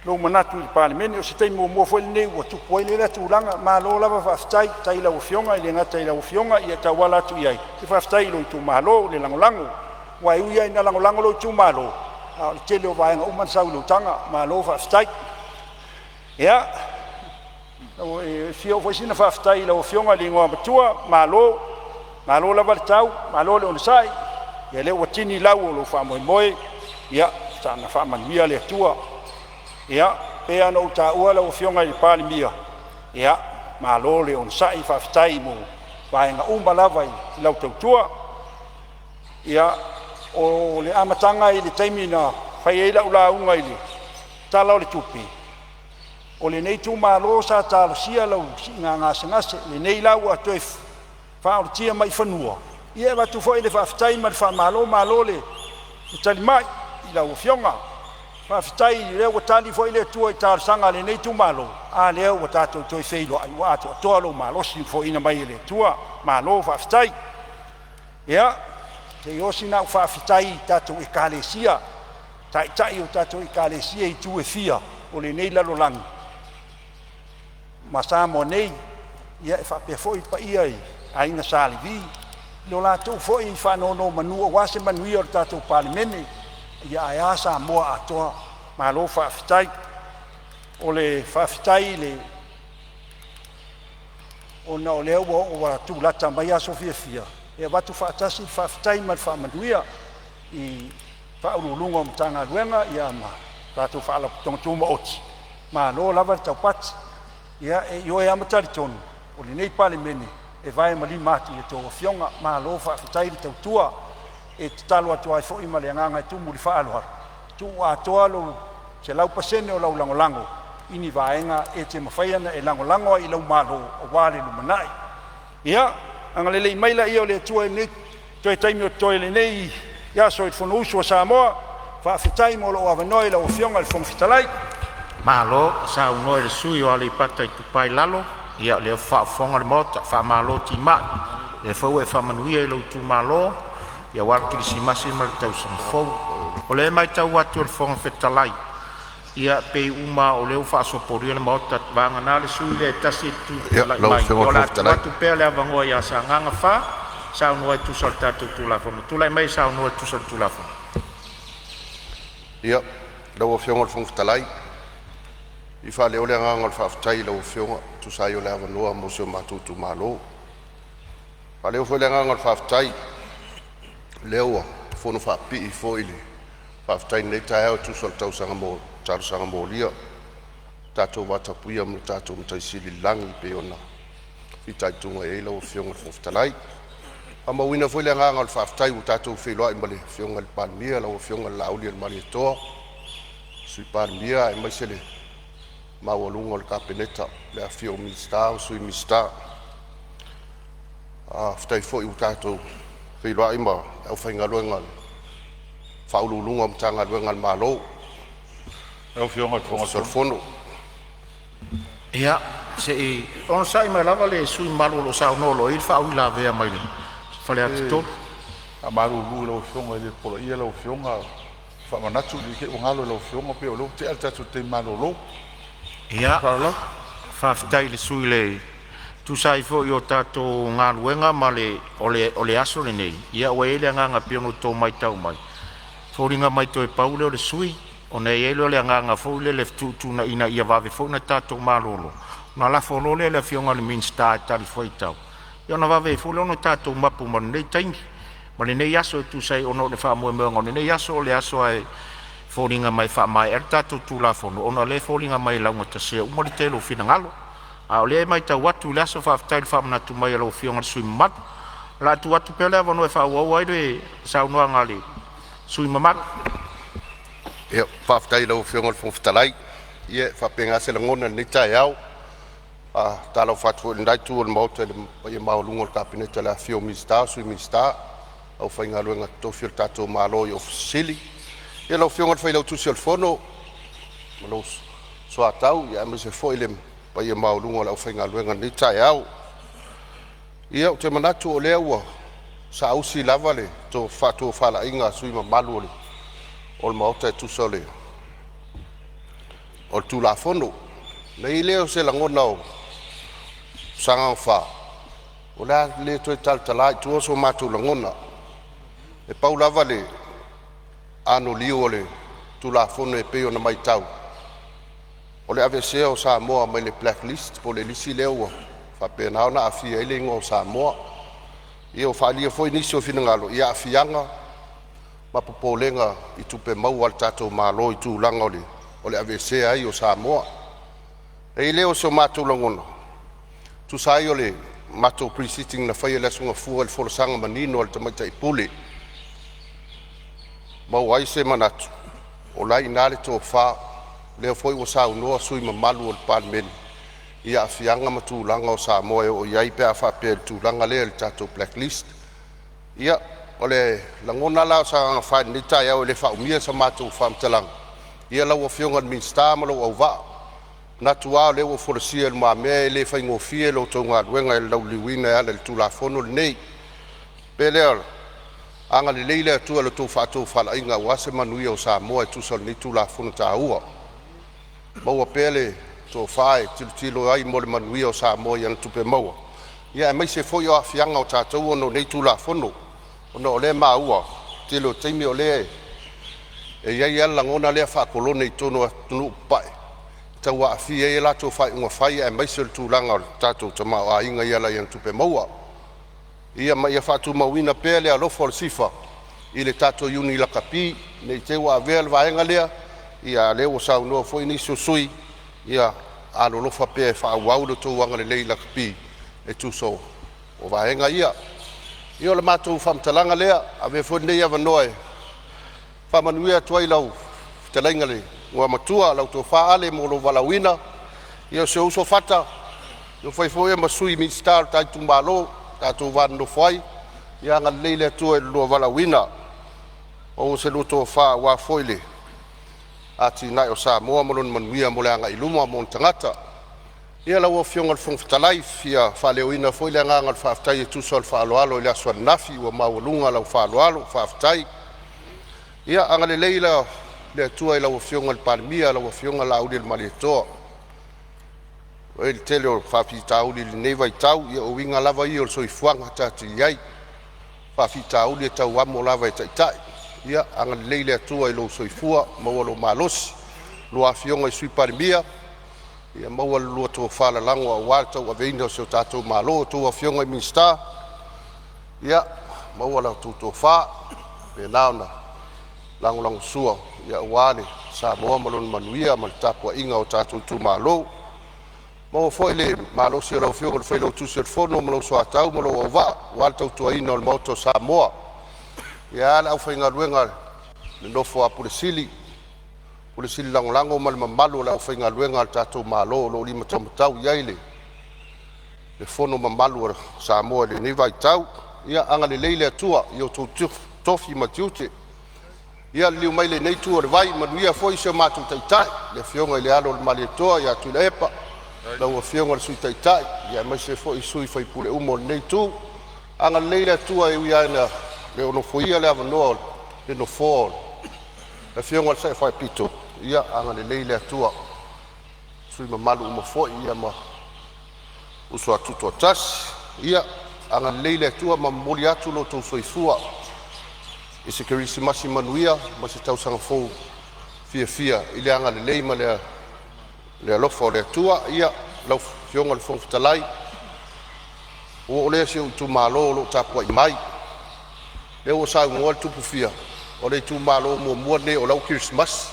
lou manatu i le Palemene. O se taimi muamua foi lenei ua tupu ai lea tulaga. Malo lava faafetai. Faafetai i lau Afioga, e le gata i lau Afioga ae tauala atu i ai, faafetai i lou itumalo le lagolago. Aua e ui lava ina lagolago lou itumalo, a o le tele o vaega uma na sau i lou taga. Malo faafetai. Ia, e fia oo foi sina faafetai i lau Afioga i le Igoamatua, malo, malo lava le tau, malo le onosai. Ia lea ua tini lau o lou faamoemoe, ia saga faamanuia le Atua. Ia, e pei lava ona ou taua lau Afioga i le Palemia, ia, malo le onosai, faafetai mo vaega uma lava i lau tautua. Ia, o le amataga i le taimi na fai ai lau lauga i le Tala o le Tupe, o lenei itumalo sa talosia lau siiga gasegase, lenei la ua toe faaorotia mai i fanua, ia e avatu foi le faafetai ma le faamalo. Malo le talimai i lau Afioga. Faafetai o lea ua tali foi le Atua i talosaga a lenei itumalo, a lea ua tatou toe feiloai ua atoatoa lou malosi ua foaiina mai e le Atua. Malo faafetai. Ia, se i oo sina au faafetai i tatou Ekalesia, taitai o tatou Ekalesia i itu e fia o lenei lalolagi ma Samoa nei, e faapea foi le paia i Aiga Sa Levi, i lo latou foi faanonomanu aua se manuia o le tatou Palemene, ae a Samoa atoa. Malo faafetai. O le faafetai ona o lea ua tulata mai aso fiafia e avatu faatasi le faafetai ma le faamanuia i Ofisa Sili o Pulega o Matagaluega ma tatou Faalapotopotoga Tumaoti, malo lava le taupati. E ioe lava ma talitonu o lenei Palemene e vae ma lima atu i a outou afioga. Malo faafetai le tautua. E tatalo atu ai foi ma le agaga e tumu i le faaaloalo, tuu atoa lou 100% o lau lagolago i ni vaega e te mafai ona e lagolago ai i lau Malo aua le lumanai. Ia agalelei mai laia o le Atua i lenei toe taimi o totoe o lenei aso i le Fonousu a Samoa. Faafetai mo lou avanoa i lau Afioga i le Fofoga Fetalai. Malo saunoa i le sui usufono mo Aleipata Itupa i Lalo. Ia o lea ua faafofoga le Maota, faamalo timai, o lea foi ua e faamanuia i lou itumalo aua le Kerisimasi ma le tausaga fou. O lea e matau atu e le Fofoga Fetalai, ia pei uma lava o lea ua faasopolia le Maota, vagana le sui usufono lea e tasi e tulai Lau mai. Afioga Ia i o le le Fofoga a tuu Fetalai. atu pea le avanoa ia Sagaga 4 e saunoa e tusa o le tatou Tulafono. Tulai mai e saunoa e tusa o le Tulafono. Ia, lau Afioga i le Fofoga Fetalai, e fia faaleo le agaga o le faafetai i lau Afioga e tusa ai o le avanoa mo si o matou itumalo. E faaleo foi le agaga o le faafetai o lea ua fonofaapipii foi le faafetai i lenei taeao e tusa o le talosaga molia ua tatou vatapuia ma lo tatou Matai Sili i le lagi e pei ona fitaituga i ai lau Afioga i le Fofoga Fetalai. E faamauina foi le agaga o le faafetai ua tatou feiloai ma le Afioga i le Palemia, lau Afioga i le Laaulialemalietoa, Sui Palemia aemaise le maualuga o le Kapeneta i le afifio o Minisita ma Sui Minisita. Faafetai foi ua tatou feiloai ma le aufaigaluega a Ofisa Sili o Pulega o Matagaluega a le Malo, Lau Afioga i le Fofoga Ofisa o le Fetalai. Fono. Ia, se i onosai mai lava le sui usufono mamalu o lo o saunoa o lo o i ai le faauilavea mai Faleata E 3. faamalulu i lau Afioga, e le poloaia lau Afioga. E faamanatu ne i te i ua galo i lau Afioga pei o lea ua tea le tatou taimi malolo. Ia, Ma le faaaloalo lava. faafetai i le sui usufono e tusa ai foi o tatou galuega ma le o le aso lenei, ia ua i ai le agaga pei ona outou matau mai, e foliga mai toe pau lea o le sui usufono, ona i ai lea o le agaga foi lele e fetuutuunai ina ia vave foi ona tatou malolo Ona lafo loa lea i le Afioga i le Minisita e talifuaitau, ona vave ai foi lea ona tatou mapu ma lenei taimi ma lenei aso e tusa ai, ona o le faamoemoega o lenei aso, o le aso e foliga mai e faamaea ai le tatou Tulafono, ona o lea e foliga mai e laugatasia uma le tele o finagalo. A o lea e matau atu i le aso, faafetai i le faamanatu mai a lau Afioga i le sui usufono mamalu. O le a tuu atu pea le avanoa e faaauau ai le saunoaga a le sui usufono mamalu. Faafetai i lau Afioga i le Fofoga Fetalai. Ia e faapena se lagona i lenei taeao. E faatalofa atu foi i lena itu o le Maota i le paia maualuga o le Kapeneta i le afifio o Minisita, o Sui Minisita, aufaigaluega totofi a le tatou Malo i Ofisa Sili. Ia lau Afioga i le Failautusi o le Fono ma lou Soatau, aemaise foi le paia maualuga o le aufaigaluega i lenei taeao. Ia, ou te manatu o lea ua saausi lava le faatofalaiga a sui usufono mamalu o le Maota e tusa o le Tulafono. Ona i ai lea o se lagona o Sagaga 4, o le a le toe talatala i tua so matou lagona. E pau lava le anoliu o le Tulafono e pei ona matau, o le aveesea o Samoa mai le Black List po o le lisi lea ua faapena ona aafia ai le igoa o Samoa. Ia, ua faaalia foi nisi o finagalo i aafiaga ma popolega i tupe maua a le tatou Malo i tulaga o le aveesea ai o Samoa. Ona i ai lea o so matou lagona, e tusa ai o le matou Pre-sitting na faia i le Aso Gafua i le folasaga manino a le Tamaitai Pule, maua ai se manatu o la e i ina le tofa. O lea foi ua saunoa sui usufono mamalu o le Palemene i aafiaga ma tulaga o Samoa e oo i ai pe a faapea i le tulaga lea i le tatou black list. Ia, o le lagona la o Sagaga 4 i lenei taeao e le faaumia sa matou faamatalaga, ia lau Afioga i le Minisita ma lou auvaa, e manatu lava o lea ua ou folasia i lumamea, e le faigofie la outou galuega i le lauliliuina e ala i le Tulafono lenei. O le mea lea, agalelei le Atua i la outou faatofalaiga aua se manuia o Samoa e tusa o lenei Tulafono taua. Maua pea le tofa e tilotilo ai mo le manuia o Samoa i ana tupe maua, aemaise foi o aafiaga o tatou ona o nei Tulafono, ona o lea e maua o le tele o taimi o lea e i ai lava le lagona lea faa-kolone i totonu o atunuu papae, e tau aafia ai a latou faaiuga fai aemaise o le tulaga o le tatou tamaoaiga e ala i ana tupe maua. Ia ma ia faatumauina pea le alofa o le SIFA i le tatou Iuni Lakapi, ne i te i ua avea le vaega lea, a o lea ua saunoa foi nisi o sui usufono, ia alolofa pea e faaauau lo outou agalelei i lakapi e tusa o vaega ia. Ia o le matou faamatalaga lea. Avea foi lenei avanoa e faamanuia atu ai i lau fetalaiga i le Igoamatua lau Tofa Ale mo lou valaauina. Ia, o si ou uso Fata, ua fai foi oe ma Sui Minisita o le ta itumalo, tatou va nonofo ai, ia agalelei le Atua i lo oulua valaauina, maua se lua tofa aua foi le atinae o Samoa ma lona manuia mo le agai i luma ma ona tagata. Ia, lau Afioga i le Fofoga Fetalai, e fia faaleoina foi le agaga o le faafetai e tusa o le faaaloalo i le aso ananafi, ua maualuga lau faaaloalo. Faafetai. Ia agalelei le Atua i lau Afioga i le Palemia, lau Afioga Laaulialemalietoa. E i ai le tele o faafitauli i lenei vaitau, ia o uiga lava ia o le soifuaga tatou te i ai, o faafitauli e tau amo lava e taitai. Ia agalelei le Atua i lou soifua, maua lou malosi. Lua Afioga i Sui Palemia, ia maua le lua tofa lalago aua le tauaveina o si o tatou Malo. A outou Afioga i Minisita, ia maua la outou tofa e faapena ona lagolagosua aua le Samoa ma lona manuia ma le tapuaiga a o tatou itumalo. Maua foi le malosi o lau Afioga i le Failautusi o le Fono ma lou soatau ma lou auvaa aua le tautuaina o le Maota o Samoa. Ae a le aufaigaluega a le nofo a Ofisa Sili, Ofisa Sili Lagolago ma le mamalu o le aufaigaluega a le tatou Malo o lo o limataumatau i ai le fono mamalu a Samoa i lenei vaitau. Ia agalelei le Atua i outou tofi ma tiute. Ia liliu mai i lenei itu o le vai, manuia foi si o matou Taitai, le Afioga i le Alo o le Malietoa ia Tuilaepa, lau Afioga i le Sui Taitai aemaise foi sui usufono uma o lenei itu. Agalelei le Atua e ui lava ina le nofoia le avanoa o le nofoa o le Afioga i le Sao Faapito, ia agalelei le Atua i sui usufono mamalu uma foi ma uso a tutoatasi. Ia agalelei le Atua ma momoli atu lo outou soifua i se Kerisimasi manuia ma se tausaga fou fiafia i le agalelei ma le alofa o le Atua. Ia lau Afioga i le Fofoga Fetalai, ona ou oo lea i si ou itumalo o lo o tapuai mai. O lea ua saunoa le Tupufia, o le itumalo muamua lenei o la e ua kerisimasi.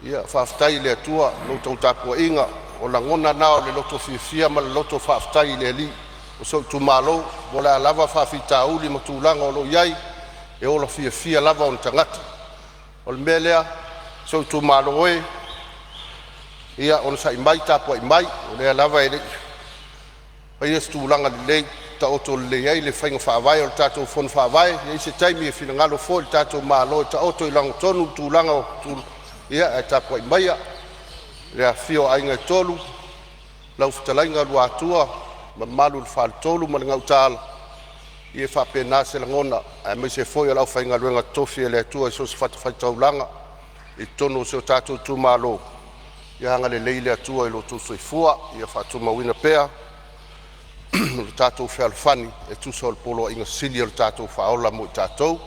Ia faafetai i le Atua i la outou tapuaiga, o lagona na o le loto fiafia ma le loto faafetai i le Alii o si ou itumalo. Po o le a lava faafitauli ma tulaga o lo o i ai, e ola fiafia lava ona tagata. O le mea lea si ou itumalo e, ia onosai mai, tapuai mai, o lea lava e le i faia se tulaga lelei taoto lelei ai le faiga faavae o le tatou Fono Faavae. E i ai se taimi e finagalo foi le tatou Malo e taoto i lagatonu le tulaga, ia ae tapuai maia le afifio o Aiga e Tolu, lau Fetalaiga Luatua, mamalu i le Faletolu ma le Gautaala, ia e faapena se lagona aemaise foi o le aufaigaluega totofi a le Atua i so o se fatafaitaulaga i totonu o si o tatou itumalo. Ia agalelei le Atua i lo outou soifua, ia faatumauina pea lo tatou fealofani e tusa o le poloaiga sili o le tatou Faaola mo i tatou.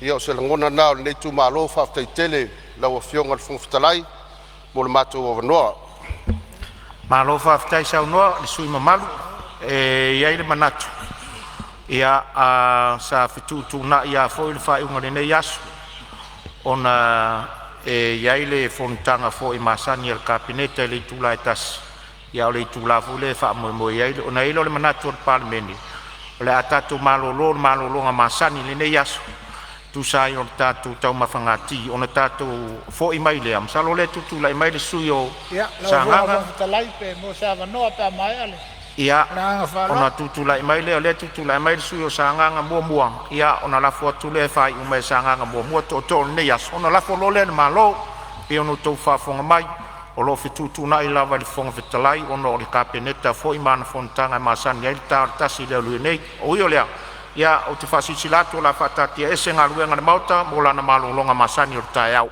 Ia o se lagona lena o lenei itumalo, faafetai tele i lau Afioga i le Fofoga Fetalai mo le matou avanoa. Malo faafetai saunoa i le sui usufono mamalu. E i ai le manatu, ia, sa fetuutuunai lava foi le faaiuga o lenei aso ona e i ai le fonotaga foi masani a le Kapeneta i le itula e 1:00, a o le itula foi lea e faamoemoe i ai. Ona i ai lea o le manatu o le Palemene, o le a tatou malolo i le malologa masani i lenei aso e tusa ai o le tatou taumafaga ti, ona tatou foi mai lea. Masalo o lea e tutulai mai le sui usufono mo Ia, lau Afioga i le Sagaga. Fofoga Fetalai pe maua se avanoa pe a maea le Ia, le agaga ona faaaloalo. tutulai mai lea, o lea e tutulai mai le sui usufono o Sagaga 1, ia ona lafo atu lea e faaiu mai e Sagaga 1 tootoo o lenei aso, ona lafo loa lea i le Malo. E pei ona outou faafofoga mai, o lo o fetuutuunai lava e le Fofoga Fetalai ona o le Kapeneta foi ma ana fonotaga e masani ai le ta o le 1:00 i le aoauli nei. Ui o lea, ia, ou te faasilasila atu o le a faataatiaese Galuega a le Maota mo lana malologa masani o le taeao.